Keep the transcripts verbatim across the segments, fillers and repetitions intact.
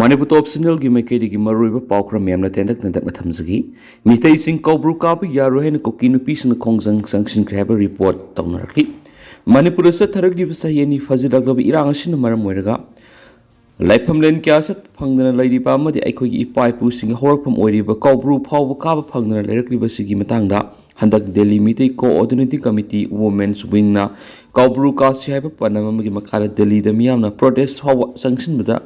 ꯃꯅꯤꯄꯨꯔ ꯇꯣꯞ ꯁꯤꯅꯦꯜꯒꯤ ꯃꯥꯏꯀꯩꯗꯒꯤ ꯃꯔꯨꯑꯣꯏꯕ ꯄꯥꯎ ꯈꯔ ꯃꯌꯥꯝꯅ ꯇꯦꯟꯇꯛ ꯇꯦꯟꯇꯛꯅ ꯊꯝꯖꯒꯦ꯫ ꯃꯤꯇꯩꯁꯤꯡ ꯀꯧꯕ꯭ꯔꯨ ꯀꯥꯕ ꯌꯥꯔꯣꯏ ꯍꯥꯏꯅ ꯀꯨꯀꯤ ꯅꯨꯄꯤꯁꯤꯡꯅ ꯈꯣꯡꯖꯪ ꯆꯪꯁꯤꯟꯈ꯭ꯔꯦ ꯍꯥꯏꯕ ꯔꯤꯄꯣꯔꯠ ꯇꯧꯅꯔꯛꯂꯤ꯫ ꯃꯅꯤꯄꯨꯔꯗ ꯆꯠꯊꯔꯛꯂꯤꯕ ꯆꯍꯤ ꯑꯅꯤ ꯐꯥꯖꯤꯜꯂꯛꯂꯕ ꯏꯔꯥꯡ ꯑꯁꯤꯅ ꯃꯔꯝ ꯑꯣꯏꯔꯒ ꯂꯥꯏꯐꯝꯂꯦꯟ ꯀꯌꯥ ꯆꯠꯄ ꯐꯪꯗꯅ ꯂꯩꯔꯤꯕ ꯑꯃꯗꯤ ꯑꯩꯈꯣꯏꯒꯤ ꯏꯄꯥ ꯏꯄꯨꯁꯤꯡꯒꯤ ꯍꯧꯔꯛꯐꯝ ꯑꯣꯏꯔꯤꯕ ꯀꯧꯕ꯭ꯔꯨ ꯐꯥꯎꯕ ꯀꯥꯕ ꯐꯪꯗꯅ ꯂꯩꯔꯛꯂꯤꯕꯁꯤꯒꯤ ꯃꯇꯥꯡꯗ ꯍꯟꯗꯛ Delhi Meitei coordinating committee women's ꯋꯤꯡꯅ ꯀꯧꯕ꯭ꯔꯨ ꯀꯥꯁꯤ ꯍꯥꯏꯕ ꯄꯥꯟꯗꯝ ꯑꯃꯒꯤ ꯃꯈꯥꯗ ꯗꯦꯜꯂꯤꯗ ꯃꯤꯌꯥꯝꯅ ꯄ꯭ꯔꯣꯇꯦꯁ ꯐꯥꯎꯕ ꯆꯪꯁꯤꯟꯕꯗ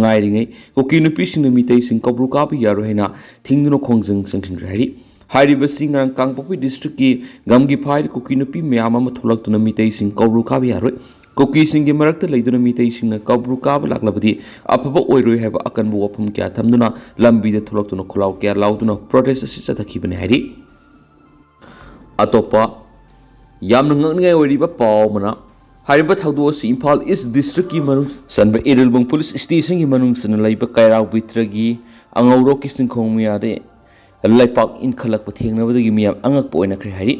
ꯉꯥꯏꯔꯤꯉꯩ ꯀꯨꯀꯤ ꯅꯨꯄꯤꯁꯤꯡꯅ ꯃꯤꯇꯩꯁꯤꯡ ꯀꯧꯕ꯭ꯔꯨ ꯀꯥꯕ ꯌꯥꯔꯣꯏ ꯍꯥꯏꯅ ꯊꯤꯡꯗꯨꯅ ꯈꯣꯡꯖꯪ ꯆꯪꯁꯤꯟꯈ꯭ꯔꯦ ꯍꯥꯏꯔꯤ꯫ ꯍꯥꯏꯔꯤꯕꯁꯤ ꯉꯔꯥꯡ ꯀꯥꯡꯄꯣꯛꯄꯤ ꯗꯤꯁꯇ꯭ꯔꯤꯛꯀꯤ ꯒꯝꯒꯤꯐꯥꯏꯗ ꯀꯨꯀꯤ ꯅꯨꯄꯤ ꯃꯌꯥꯝ ꯑꯃ ꯊꯣꯛꯂꯛꯇꯨꯅ ꯃꯤꯇꯩꯁꯤꯡ ꯀꯧꯕ꯭ꯔꯨ ꯀꯥꯕ ꯌꯥꯔꯣꯏ, ꯀꯨꯀꯤꯁꯤꯡꯒꯤ ꯃꯔꯛꯇ ꯂꯩꯗꯨꯅ ꯃꯤꯇꯩꯁꯤꯡꯅ ꯀꯧꯕ꯭ꯔꯨ ꯀꯥꯕ ꯂꯥꯛꯂꯕꯗꯤ ꯑꯐꯕ ꯑꯣꯏꯔꯣꯏ ꯍꯥꯏꯕ ꯑꯀꯟꯕ ꯋꯥꯐꯝ ꯀꯌꯥ ꯊꯝꯗꯨꯅ ꯂꯝꯕꯤꯗ ꯊꯣꯛꯂꯛꯇꯨꯅ ꯈꯣꯜꯂꯥꯎ ꯀꯌꯥ ꯂꯥꯎꯗꯨꯅ ꯄ꯭ꯔꯣꯇꯦꯁ ꯑꯁꯤ ꯆꯠꯊꯈꯤꯕꯅꯤ ꯍꯥꯏꯔꯤ꯫ ꯑꯇꯣꯞꯄ ꯌꯥꯝꯅ ꯉꯛꯅꯤꯡꯉꯥꯏ ꯑꯣꯏꯔꯤꯕ ꯄꯥꯎ ꯑꯃꯅ, ꯍꯥꯏꯔꯤꯕ ꯊꯧꯗꯣꯛ ꯑꯁꯤ ꯏꯝꯐꯥꯜ ꯏꯁ ꯗꯤꯁꯇ꯭ꯔꯤꯛꯀꯤ ꯃꯅꯨꯡ ꯆꯟꯕ ꯏꯔꯤꯜꯕꯨꯡ ꯄꯨꯂꯤꯁ ꯁ꯭ꯇꯦꯁꯟꯒꯤ ꯃꯅꯨꯡ ꯆꯟꯅ ꯂꯩꯕ ꯀꯩꯔꯥꯎ ꯕꯤꯇ꯭ꯔꯒꯤ ꯑꯉꯧꯔꯣꯛꯀꯤ ꯆꯤꯡꯈꯣꯡ ꯃꯌꯥꯗ ꯂꯩꯄꯥꯛ ꯏꯟꯈꯠꯂꯛꯄ ꯊꯦꯡꯅꯕꯗꯒꯤ ꯃꯤꯌꯥꯝ ꯑꯉꯛꯄ ꯑꯣꯏꯅꯈ꯭ꯔꯦ ꯍꯥꯏꯔꯤ꯫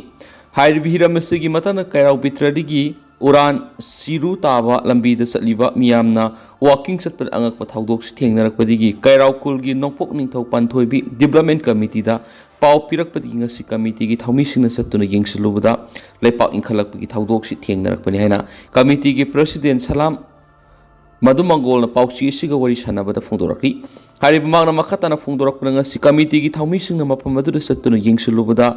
ꯍꯥꯏꯔꯤꯕ ꯍꯤꯔꯝ ꯑꯁꯤꯒꯤ ꯃꯇꯥꯡꯗ ꯀꯩꯔꯥꯎ ꯕꯤꯇ꯭ꯔꯗꯒꯤ ꯎꯔꯥꯟ ꯁꯤꯔꯨ ꯇꯥꯕ ꯂꯝꯕꯤꯗ ꯆꯠꯂꯤꯕ ꯃꯤꯌꯥꯝꯅ ꯋꯥꯀꯤꯡ ꯆꯠꯄꯗ ꯑꯉꯛꯄ ꯊꯧꯗꯣꯛꯁꯤ ꯊꯦꯡꯅꯔꯛꯄꯗꯒꯤ ꯀꯩꯔꯥꯎ ꯈꯨꯜꯒꯤ ꯅꯣꯡꯄꯣꯛ ꯅꯤꯡꯊꯧ ꯄꯥꯟꯊꯣꯏꯕꯤ ꯗꯤꯕ꯭ꯂꯞꯃꯦꯟ ꯀꯃꯤꯇꯤꯗ ꯄꯥꯎ ꯄꯤꯔꯛꯄꯗꯒꯤ ꯉꯁꯤ ꯀꯃꯤꯇꯤꯒꯤ ꯊꯧꯃꯤꯁꯤꯡꯅ ꯆꯠꯇꯨꯅ ꯌꯦꯡꯁꯤꯜꯂꯨꯕꯗ ꯂꯩꯄꯥꯛ ꯏꯟꯈꯠꯂꯛꯄꯒꯤ ꯊꯧꯗꯣꯛꯁꯤ ꯊꯦꯡꯅꯔꯛꯄꯅꯤ ꯍꯥꯏꯅ ꯀꯃꯤꯇꯤꯒꯤ ꯄ꯭ꯔꯁꯤꯗꯦꯟ ꯁꯂꯥꯝ ꯃꯗꯨ ꯃꯪꯒꯣꯜꯅ ꯄꯥꯎꯆꯦ ꯑꯁꯤꯒ ꯋꯥꯔꯤ ꯁꯥꯟꯅꯕꯗ ꯐꯣꯡꯗꯣꯔꯛꯂꯤ꯫ ꯍꯥꯏꯔꯤꯕ ꯃꯍꯥꯛꯅ ꯃꯈꯥ ꯇꯥꯅ ꯐꯣꯡꯗꯣꯔꯛꯄꯗ ꯉꯁꯤ ꯀꯃꯤꯇꯤꯒꯤ ꯊꯧꯃꯤꯁꯤꯡꯅ ꯃꯐꯝ ꯑꯗꯨꯗ ꯆꯠꯇꯨꯅ ꯌꯦꯡꯁꯤꯜꯂꯨꯕꯗ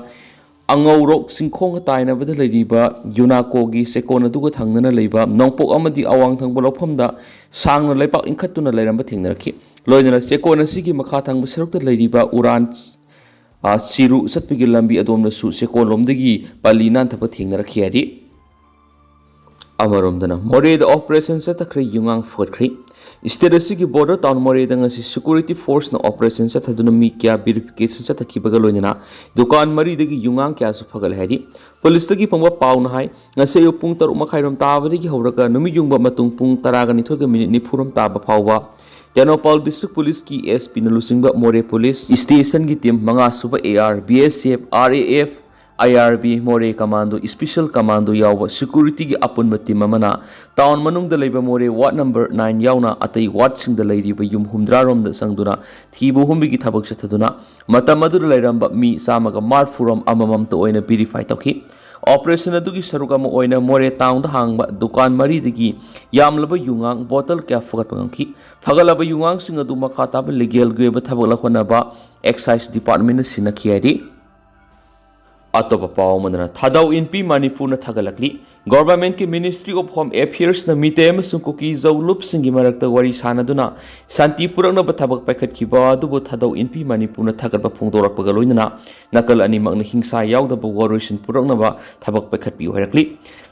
ꯑꯉꯧꯔꯣꯛ ꯆꯤꯡꯈꯣꯡꯒ ꯇꯥꯏꯅꯕꯗ ꯂꯩꯔꯤꯕ ꯌꯨꯅꯥꯀꯣꯒꯤ ꯆꯦꯀꯣꯟ ꯑꯗꯨꯒ ꯊꯪꯅꯅ ꯂꯩꯕ ꯅꯣꯡꯄꯣꯛ ꯑꯃꯗꯤ ꯑꯋꯥꯡ ꯊꯪꯕ ꯂꯧꯐꯝꯗ ꯁꯥꯡꯅ ꯂꯩꯄꯥꯛ ꯏꯟꯈꯠꯇꯨꯅ ꯂꯩꯔꯝꯕ ꯊꯦꯡꯅꯔꯛꯈꯤ꯫ ꯂꯣꯏꯅꯅ ꯆꯦꯀꯣꯟ ꯑꯁꯤꯒꯤ ꯃꯈꯥ ꯊꯪꯕ ꯁꯔꯨꯛꯇ ꯂꯩꯔꯤꯕ ꯎꯔꯥꯟ ꯑ, ꯁꯤꯔꯨ ꯆꯠꯄꯒꯤ ꯂꯝꯕꯤ ꯑꯗꯣꯝꯗꯁꯨ ꯆꯦꯀꯣꯟꯂꯣꯝꯗꯒꯤ ꯄꯜꯂꯤ ꯅꯥꯟꯊꯕ ꯊꯦꯡꯅꯔꯛꯈꯤ ꯍꯥꯏꯔꯤ꯫ ꯑꯃꯔꯣꯝꯗꯅ ꯃꯣꯔꯦꯗ ꯑꯣꯄꯔꯦꯁꯟ ꯆꯠꯊꯈ꯭ꯔꯦ, ꯌꯨꯉꯥꯡ ꯐꯨꯒꯠꯈ꯭ꯔꯦ꯫ ꯁ꯭ꯇꯦꯠ ꯑꯁꯤꯒꯤ ꯕꯣꯔꯗꯔ ꯇꯥꯎꯟ ꯃꯣꯔꯦꯗ ꯉꯁꯤ ꯁꯦꯀ꯭ꯌꯨꯔꯤꯇꯤ ꯐꯣꯔꯁꯅ ꯑꯣꯄꯔꯦꯁꯟ ꯆꯠꯊꯗꯨꯅ ꯃꯤ ꯀꯌꯥ ꯚꯦꯔꯤꯐꯤꯀꯦꯁꯟ ꯆꯠꯊꯈꯤꯕꯒ ꯂꯣꯏꯅꯅ ꯗꯨꯀꯥꯟ ꯃꯔꯤꯗꯒꯤ ꯌꯨꯉꯥꯡ ꯀꯌꯥꯁꯨ ꯐꯒꯠꯂꯦ ꯍꯥꯏꯔꯤ꯫ ꯄꯨꯂꯤꯁꯇꯒꯤ ꯐꯪꯕ ꯄꯥꯎꯅ ꯍꯥꯏ, ꯉꯁꯤ ꯑꯌꯨꯛ ꯄꯨꯡ ꯇꯔꯨꯛ ꯃꯈꯥꯏꯔꯣꯝ ꯇꯥꯕꯗꯒꯤ ꯍꯧꯔꯒ ꯅꯨꯃꯤꯠ ꯌꯨꯡꯕ ꯃꯇꯨꯡ ꯄꯨꯡ ꯇꯔꯥꯒ ꯅꯤꯊꯣꯏꯒ ꯃꯤꯅꯤꯠ ꯅꯤꯐꯨꯔꯣꯝ ꯇꯥꯕ ꯐꯥꯎꯕ ꯇꯦꯡꯅꯧꯄꯜ ꯗꯤꯁꯇ꯭ꯔꯤꯛ ꯄꯨꯂꯤꯁꯀꯤ ꯑꯦꯁ ꯄꯤꯅ ꯂꯨꯆꯤꯡꯕ ꯃꯣꯔꯦ ꯄꯨꯂꯤꯁ ꯁ꯭ꯇꯦꯁꯟꯒꯤ ꯇꯤꯝ ꯃꯉꯥ ꯁꯨꯕ A R, B S F, R A F, I R B, ꯃꯣꯔꯦ ꯀꯃꯥꯟꯗꯣ, ꯏꯁꯄꯤꯁꯦꯜ ꯀꯃꯥꯟꯗꯣ ꯌꯥꯎꯕ ꯁꯦꯀ꯭ꯌꯨꯔꯤꯇꯤꯒꯤ ꯑꯄꯨꯟꯕ ꯇꯤꯝ ꯑꯃꯅ ꯇꯥꯎꯟ ꯃꯅꯨꯡꯗ ꯂꯩꯕ ꯃꯣꯔꯦ ꯋꯥꯔꯗ ꯅꯝꯕꯔ ꯅꯥꯏꯟ ꯌꯥꯎꯅ ꯑꯇꯩ ꯋꯥꯔꯗꯁꯤꯡꯗ ꯂꯩꯔꯤꯕ ꯌꯨꯝ ꯍꯨꯝꯗ꯭ꯔꯥ ꯔꯣꯝꯗ ꯆꯪꯗꯨꯅ ꯊꯤꯕ ꯍꯨꯝꯕꯒꯤ ꯊꯕꯛ ꯆꯠꯊꯗꯨꯅ ꯃꯇꯝ ꯑꯗꯨꯗ ꯂꯩꯔꯝꯕ ꯃꯤ ꯆꯥꯝꯃꯒ ꯃꯔꯤꯐꯨ ꯔꯣꯝ ꯑꯃꯃꯝꯇ ꯑꯣꯏꯅ ꯚꯦꯔꯤꯐꯥꯏ ꯇꯧꯈꯤ꯫ ꯑꯣꯄꯔꯦꯁꯟ ꯑꯗꯨꯒꯤ ꯁꯔꯨꯛ ꯑꯃ ꯑꯣꯏꯅ ꯃꯣꯔꯦ ꯇꯥꯎꯟꯗ ꯍꯥꯡꯕ ꯗꯨꯀꯥꯟ ꯃꯔꯤꯗꯒꯤ ꯌꯥꯝꯂꯕ ꯌꯨꯉꯥꯡ ꯕꯣꯇꯜ ꯀꯌꯥ ꯐꯒꯠꯄ ꯉꯝꯈꯤ꯫ ꯐꯒꯠꯂꯕ ꯌꯨꯉꯥꯡꯁꯤꯡ ꯑꯗꯨ ꯃꯈꯥ ꯇꯥꯕ ꯂꯤꯒꯦꯜꯒꯤ ꯑꯣꯏꯕ ꯊꯕꯛ ꯂꯧꯈꯠꯅꯕ ꯑꯦꯛꯁꯥꯏꯁ ꯗꯤꯄꯥꯔꯠꯃꯦꯟꯅ ꯁꯤꯟꯅꯈꯤ ꯍꯥꯏꯔꯤ꯫ ꯑꯇꯣꯞꯄ ꯄꯥꯎ ꯑꯃꯗꯅ ꯊꯥꯗꯧ ꯏꯟꯄꯤ ꯃꯅꯤꯄꯨꯔꯅ ꯊꯥꯒꯠꯂꯛꯂꯤ꯫ ꯒꯣꯚꯔꯟꯃꯦꯟꯠꯀꯤ ꯃꯤꯅꯤꯁꯇ꯭ꯔꯤ ꯑꯣꯐ ꯍꯣꯝ ꯑꯦꯐꯤꯌꯔꯁꯅ ꯃꯤꯇꯩ ꯑꯃꯁꯨꯡ ꯀꯨꯀꯤ ꯖꯧ ꯂꯨꯞꯁꯤꯡꯒꯤ ꯃꯔꯛꯇ ꯋꯥꯔꯤ ꯁꯥꯅꯗꯨꯅ ꯁꯥꯟꯇꯤ ꯄꯨꯔꯛꯅꯕ ꯊꯕꯛ ꯄꯥꯏꯈꯠꯈꯤꯕ ꯑꯗꯨꯕꯨ ꯊꯥꯗꯧ ꯏꯟꯄꯤ ꯃꯅꯤꯄꯨꯔꯅ ꯊꯥꯒꯠꯄ ꯐꯣꯡꯗꯣꯔꯛꯄꯒ ꯂꯣꯏꯅꯅ ꯅꯥꯀꯜ ꯑꯅꯤꯃꯛꯅ ꯍꯤꯡꯁꯥ ꯌꯥꯎꯗꯕ ꯋꯥꯔꯣꯏꯁꯤꯟ ꯄꯨꯔꯛꯅꯕ ꯊꯕꯛ ꯄꯥꯏꯈꯠꯄꯤꯌꯨ ꯍꯥꯏꯔꯛꯂꯤ꯫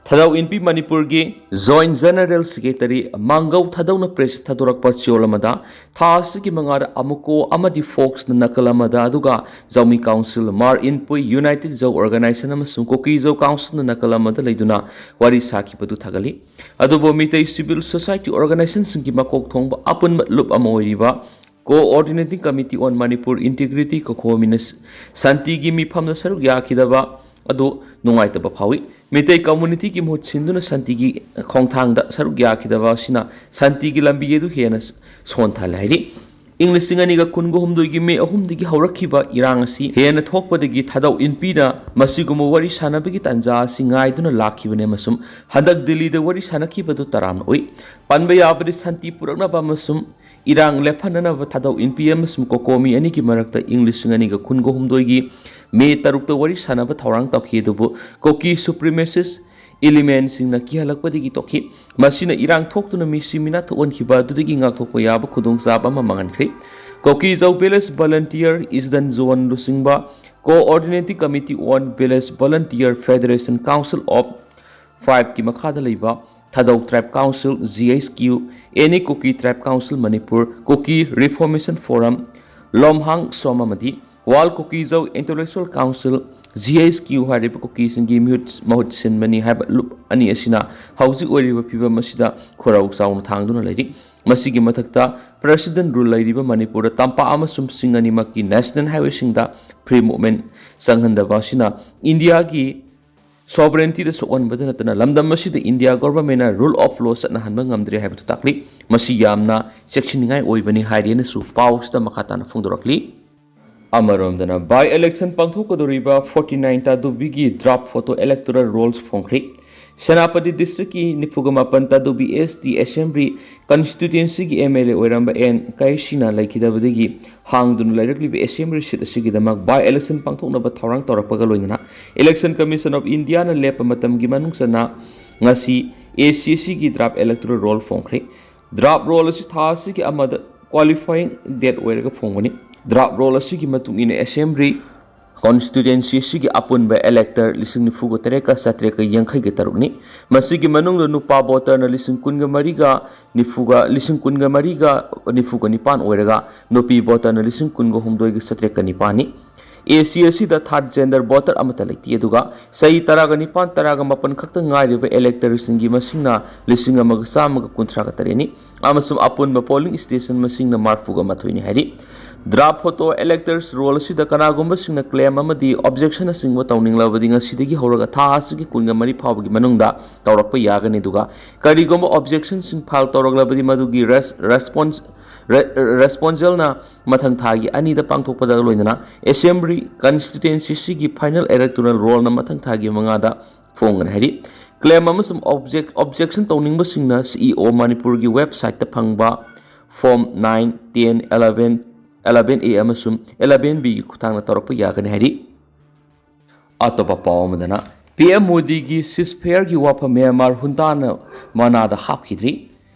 ꯊꯥꯗꯧ ꯏꯟꯄꯤ ꯃꯅꯤꯄꯨꯔꯒꯤ ꯖꯣꯏꯟꯠ ꯖꯦꯅꯔꯦꯜ ꯁꯦꯀ꯭ꯔꯦꯇꯔꯤ ꯃꯥꯡꯒꯧ ꯊꯥꯗꯧꯅ ꯄ꯭ꯔꯦꯁ ꯊꯥꯗꯣꯔꯛꯄ ꯆꯌꯣꯜ ꯑꯃꯗ ꯊꯥ ꯑꯁꯤꯒꯤ ꯃꯉꯥꯗ ꯑꯃꯨꯀꯣ ꯑꯃꯗꯤ ꯐꯣꯛꯁꯅ ꯅꯥꯀꯜ ꯑꯃꯗ, ꯑꯗꯨꯒ ꯖꯧꯃꯤ ꯀꯥꯎꯟꯁꯤꯜ, ꯃꯥꯔ ꯏꯟꯄꯨꯏ, ꯌꯨꯅꯥꯏꯇꯦꯗ ꯖꯧ ꯑꯣꯔꯒꯅꯥꯏꯖꯦꯁꯟ ꯑꯃꯁꯨꯡ ꯀꯨꯀꯤ ꯖꯧ ꯀꯥꯎꯟꯁꯤꯜꯅ ꯅꯥꯀꯜ ꯑꯃꯗ ꯂꯩꯗꯨꯅ ꯋꯥꯔꯤ ꯁꯥꯈꯤꯕꯗꯨ ꯊꯥꯒꯠꯂꯤ꯫ ꯑꯗꯨꯕꯨ ꯃꯤꯇꯩ ꯁꯤꯚꯤꯜ ꯁꯣꯁꯥꯏꯇꯤ ꯑꯣꯔꯒꯅꯥꯏꯖꯦꯁꯟꯁꯤꯡꯒꯤ ꯃꯀꯣꯛ ꯊꯣꯡꯕ ꯑꯄꯨꯟꯕ ꯂꯨꯞ ꯑꯃ ꯑꯣꯏꯔꯤꯕ Coordinating Committee on Manipur Integrity, ꯀꯣꯀꯣꯃꯤꯅ ꯁꯥꯟꯇꯤꯒꯤ ꯃꯤꯐꯝꯗ ꯁꯔꯨꯛ ꯌꯥꯈꯤꯗꯕ ꯑꯗꯨ ꯅꯨꯡꯉꯥꯏꯇꯕ ꯐꯥꯎꯏ꯫ ꯃꯤꯇꯩ ꯀꯝꯃꯨꯅꯤꯇꯤꯒꯤ ꯃꯍꯨꯠ ꯁꯤꯟꯗꯨꯅ ꯁꯥꯟꯇꯤꯒꯤ ꯈꯣꯡꯊꯥꯡꯗ ꯁꯔꯨꯛ ꯌꯥꯈꯤꯗꯕ ꯑꯁꯤꯅ ꯁꯥꯟꯇꯤꯒꯤ ꯂꯝꯕꯤ ꯑꯗꯨ ꯍꯦꯟꯅ ꯁꯣꯟꯊꯍꯜꯂꯦ ꯍꯥꯏꯔꯤ꯫ ꯏꯪ ꯂꯤꯁꯤꯡ ꯑꯅꯤꯒ ꯀꯨꯟꯒ ꯍꯨꯝꯗꯣꯏꯒꯤ ꯃꯦ ꯑꯍꯨꯝꯗꯒꯤ ꯍꯧꯔꯛꯈꯤꯕ ꯏꯔꯥꯡ ꯑꯁꯤ ꯍꯦꯟꯅ ꯊꯣꯛꯄꯗꯒꯤ ꯊꯥꯗꯧ ꯏꯟꯄꯤꯅ ꯃꯁꯤꯒꯨꯝꯕ ꯋꯥꯔꯤ ꯁꯥꯟꯅꯕꯒꯤ ꯇꯥꯟꯖꯥ ꯑꯁꯤ ꯉꯥꯏꯗꯨꯅ ꯂꯥꯛꯈꯤꯕꯅꯤ ꯑꯃꯁꯨꯡ ꯍꯟꯗꯛ ꯗꯤꯜꯂꯤꯗ ꯋꯥꯔꯤ ꯁꯥꯟꯅꯈꯤꯕꯗꯨ ꯇꯔꯥꯝꯅ ꯎꯏ꯫ ꯄꯟꯕ ꯌꯥꯕꯗꯤ ꯁꯥꯟꯇꯤ ꯄꯨꯔꯛꯅꯕ ꯑꯃꯁꯨꯡ ꯏꯔꯥꯡ ꯂꯦꯞꯍꯟꯅꯅꯕ ꯊꯥꯗꯧ ꯏꯟꯄꯤ ꯑꯃꯁꯨꯡ ꯀꯣꯀꯣꯃꯤ ꯑꯅꯤꯒꯤ ꯃꯔꯛꯇ ꯏꯪ ꯂꯤꯁꯤꯡ ꯑꯅꯤꯒ ꯀꯨꯟꯒ ꯍꯨꯝꯗꯣꯏꯒꯤ ꯃꯦ ꯇꯔꯨꯛꯇ ꯋꯥꯔꯤ ꯁꯥꯟꯅꯕ ꯊꯧꯔꯥꯡ ꯇꯧꯈꯤ, ꯑꯗꯨꯕꯨ ꯀꯣꯀꯤ ꯁꯨꯄ꯭ꯔꯤꯃꯦꯁꯤꯁ ꯏꯂꯤꯃꯦꯟꯁꯤꯡꯅ ꯀꯤꯍꯜꯂꯛꯄꯗꯒꯤ ꯇꯣꯛꯈꯤ꯫ ꯃꯁꯤꯅ ꯏꯔꯥꯡ ꯊꯣꯛꯇꯨꯅ ꯃꯤꯁꯤ ꯃꯤꯅꯥ ꯊꯣꯛꯍꯟꯈꯤꯕ ꯑꯗꯨꯗꯒꯤ ꯉꯥꯛꯊꯣꯛꯄ ꯌꯥꯕ ꯈꯨꯗꯣꯡꯆꯥꯕ ꯑꯃ ꯃꯥꯡꯍꯟꯈ꯭ꯔꯦ꯫ ꯀꯣꯀꯤ ꯖꯧ ꯚꯤꯂꯦꯖ ꯚꯣꯂꯟꯇꯤꯌꯔ ꯏꯁꯗꯟ ꯖꯣꯟ ꯂꯨꯆꯤꯡꯕ Coordinating Committee on Village Volunteer Federation Council of Five ꯀꯤ ꯃꯈꯥꯗ ꯂꯩꯕ Thadou tribe council, G H Q, ꯑꯦꯅꯤ Kuki tribe council Manipur, Kuki reformation forum, ꯂꯣꯝꯍꯥꯡ ꯁꯣꯝ ꯑꯃꯗꯤ ꯋꯥꯔꯜ Kuki Zou intellectual council, G H Q ꯍꯥꯏꯔꯤꯕ ꯀꯨꯀꯤꯁꯤꯡꯒꯤ ꯃꯤꯍꯨꯠ ꯃꯍꯨꯠ ꯁꯤꯟꯕꯅꯤ ꯍꯥꯏꯕ ꯂꯨꯞ ꯑꯅꯤ ꯑꯁꯤꯅ ꯍꯧꯖꯤꯛ ꯑꯣꯏꯔꯤꯕ ꯐꯤꯕꯝ ꯑꯁꯤꯗ ꯈꯣꯔꯧ ꯆꯥꯎꯅ ꯊꯥꯡꯗꯨꯅ ꯂꯩꯔꯤ꯫ ꯃꯁꯤꯒꯤ ꯃꯊꯛꯇ President Rule ꯂꯩꯔꯤꯕ ꯃꯅꯤꯄꯨꯔꯗ ꯇꯝꯄꯥꯛ ꯑꯃꯁꯨꯡ ꯆꯤꯡ ꯑꯅꯤꯃꯛꯀꯤ National Highwayꯁꯤꯡꯗ free movement ꯆꯪꯍꯟꯗꯕ ꯑꯁꯤꯅ ꯏꯟꯗꯤꯌꯥꯒꯤ sovereigntyꯗ ꯁꯣꯛꯍꯟꯕꯗ ꯅꯠꯇꯅ ꯂꯝꯗꯝ ꯑꯁꯤꯗ India Governmentꯅ Rule of Law ꯆꯠꯅꯍꯟꯕ ꯉꯝꯗ꯭ꯔꯦ ꯍꯥꯏꯕꯗꯨ ꯇꯥꯛꯂꯤ꯫ ꯃꯁꯤ ꯌꯥꯝꯅ ꯆꯦꯛꯁꯤꯟꯅꯤꯡꯉꯥꯏ ꯑꯣꯏꯕꯅꯤ ꯍꯥꯏꯔꯤ ꯍꯥꯏꯅꯁꯨ ꯄꯥꯎ ꯑꯁꯤꯗ ꯃꯈꯥ ꯇꯥꯅ ꯐꯣꯡꯗꯣꯔꯛꯂꯤ꯫ ꯑꯃꯔꯣꯝꯗꯅ by election ꯄꯥꯡꯊꯣꯛꯀꯗꯧꯔꯤꯕ forty nine ꯇꯥꯗꯨꯕꯤꯒꯤ draft photo electoral rolls ꯐꯣꯡꯈ꯭ꯔꯤ꯫ Senapati districtꯀꯤ ꯅꯤꯐꯨꯒ ꯃꯥꯄꯟ Tadubi S T Assembly constituencyꯒꯤ M L A ꯑꯣꯏꯔꯝꯕ N ꯀꯥꯏꯁꯤꯅ ꯂꯩꯈꯤꯗꯕꯗꯒꯤ ꯍꯥꯡꯗꯨꯅ ꯂꯩꯔꯛꯂꯤꯕ Assembly seat ꯑꯁꯤꯒꯤꯗꯃꯛ by election ꯄꯥꯡꯊꯣꯛꯅꯕ ꯊꯧꯔꯥꯡ ꯇꯧꯔꯛꯄꯒ ꯂꯣꯏꯅꯅ Election Commission of Indiaꯅ ꯂꯦꯞꯄ ꯃꯇꯝꯒꯤ ꯃꯅꯨꯡ ꯆꯟꯅ ꯉꯁꯤ A C Sꯒꯤ draft electoral roll ꯐꯣꯡꯈ꯭ꯔꯦ꯫ Draft roll ꯑꯁꯤ ꯊꯥ ꯑꯁꯤꯒꯤ ꯑꯃꯗ qualifying date ꯑꯣꯏꯔꯒ ꯐꯣꯡꯕꯅꯤ꯫ Draft roll ꯑꯁꯤꯒꯤ ꯃꯇꯨꯡ ꯏꯟꯅ Assembly constituency ꯑꯁꯤꯒꯤ ꯑꯄꯨꯟꯕ elector ꯂꯤꯁꯤꯡ ꯅꯤꯐꯨꯒ ꯇꯔꯦꯠꯀ ꯆꯥꯇ꯭ꯔꯦꯠꯀ ꯌꯥꯡꯈꯩꯒ ꯇꯔꯨꯛꯅꯤ꯫ ꯃꯁꯤꯒꯤ ꯃꯅꯨꯡꯗ ꯅꯨꯄꯥ voterꯅ ꯂꯤꯁꯤꯡ ꯀꯨꯟꯒ ꯃꯔꯤꯒ ꯅꯤꯐꯨꯒ, ꯂꯤꯁꯤꯡ ꯀꯨꯟꯒ ꯃꯔꯤꯒ ꯅꯤꯐꯨꯒ ꯅꯤꯄꯥꯟ ꯑꯣꯏꯔꯒ ꯅꯨꯄꯤ voterꯅ ꯂꯤꯁꯤꯡ ꯀꯨꯟꯒ ꯍꯨꯝꯗꯣꯏꯒ ꯆꯥꯇ꯭ꯔꯦꯠꯀ ꯅꯤꯄꯥꯟꯅꯤ꯫ A C ꯑꯁꯤꯗ third gender voter ꯑꯃꯠꯇ ꯂꯩꯇꯦ, ꯑꯗꯨꯒ ꯆꯍꯤ ꯇꯔꯥꯒ ꯅꯤꯄꯥꯟ, ꯇꯔꯥꯒ ꯃꯥꯄꯟ ꯈꯛꯇ ꯉꯥꯏꯔꯤꯕ electorꯁꯤꯡꯒꯤ ꯃꯁꯤꯡꯅ ꯂꯤꯁꯤꯡ ꯑꯃꯒ ꯆꯥꯝꯃꯒ ꯀꯨꯟꯊ꯭ꯔꯥꯒ ꯇꯔꯦꯠꯅꯤ, ꯑꯃꯁꯨꯡ ꯑꯄꯨꯟꯕ polling station ꯃꯁꯤꯡꯅ ꯃꯔꯐꯨꯒ ꯃꯥꯊꯣꯏꯅꯤ ꯍꯥꯏꯔꯤ꯫ Draft photo electors roll ꯑꯁꯤꯗ ꯀꯅꯥꯒꯨꯝꯕꯁꯤꯡꯅ claim ꯑꯃꯗꯤ objection ꯑꯁꯤꯒꯨꯝꯕ ꯇꯧꯅꯤꯡꯂꯕꯗꯤ ꯉꯁꯤꯗꯒꯤ ꯍꯧꯔꯒ ꯊꯥ ꯑꯁꯤꯒꯤ ꯀꯨꯟꯒ ꯃꯔꯤ ꯐꯥꯎꯕꯒꯤ ꯃꯅꯨꯡꯗ ꯇꯧꯔꯛꯄ ꯌꯥꯒꯅꯤ, ꯑꯗꯨꯒ ꯀꯔꯤꯒꯨꯝꯕ objectionꯁꯤꯡ file ꯇꯧꯔꯛꯂꯕꯗꯤ ꯃꯗꯨꯒꯤ res-, response, re-, responseꯜꯅ ꯃꯊꯪ ꯊꯥꯒꯤ ꯑꯅꯤꯗ ꯄꯥꯡꯊꯣꯛꯄꯗ ꯂꯣꯏꯅꯅ Assembly constituencyꯁꯤꯒꯤ final electoral rollꯅ ꯃꯊꯪ ꯊꯥꯒꯤ ꯃꯉꯥꯗ ꯐꯣꯡꯒꯅꯤ ꯍꯥꯏꯔꯤ꯫ Claim ꯑꯃꯁꯨꯡ object-, objection ꯇꯧꯅꯤꯡꯕꯁꯤꯡꯅ C E O ꯃꯅꯤꯄꯨꯔꯒꯤ websiteꯇ ꯐꯪꯕ form nine, ten, eleven, eleven A ꯑꯃꯁꯨꯡ eleven Bꯒꯤ ꯈꯨꯠꯊꯥꯡꯗ ꯇꯧꯔꯛꯄ ꯌꯥꯒꯅꯤ ꯍꯥꯏꯔꯤ꯫ ꯑꯇꯣꯞꯄ ꯄꯥꯎ ꯑꯃꯗꯅ, P M ꯃꯣꯗꯤꯒꯤ ceasefireꯒꯤ ꯋꯥꯐꯝ ꯃ꯭ꯌꯥꯟꯃꯥꯔ ꯍꯨꯟꯇꯥꯅ ꯃꯅꯥꯗ ꯍꯥꯞꯈꯤꯗ꯭ꯔꯤ꯫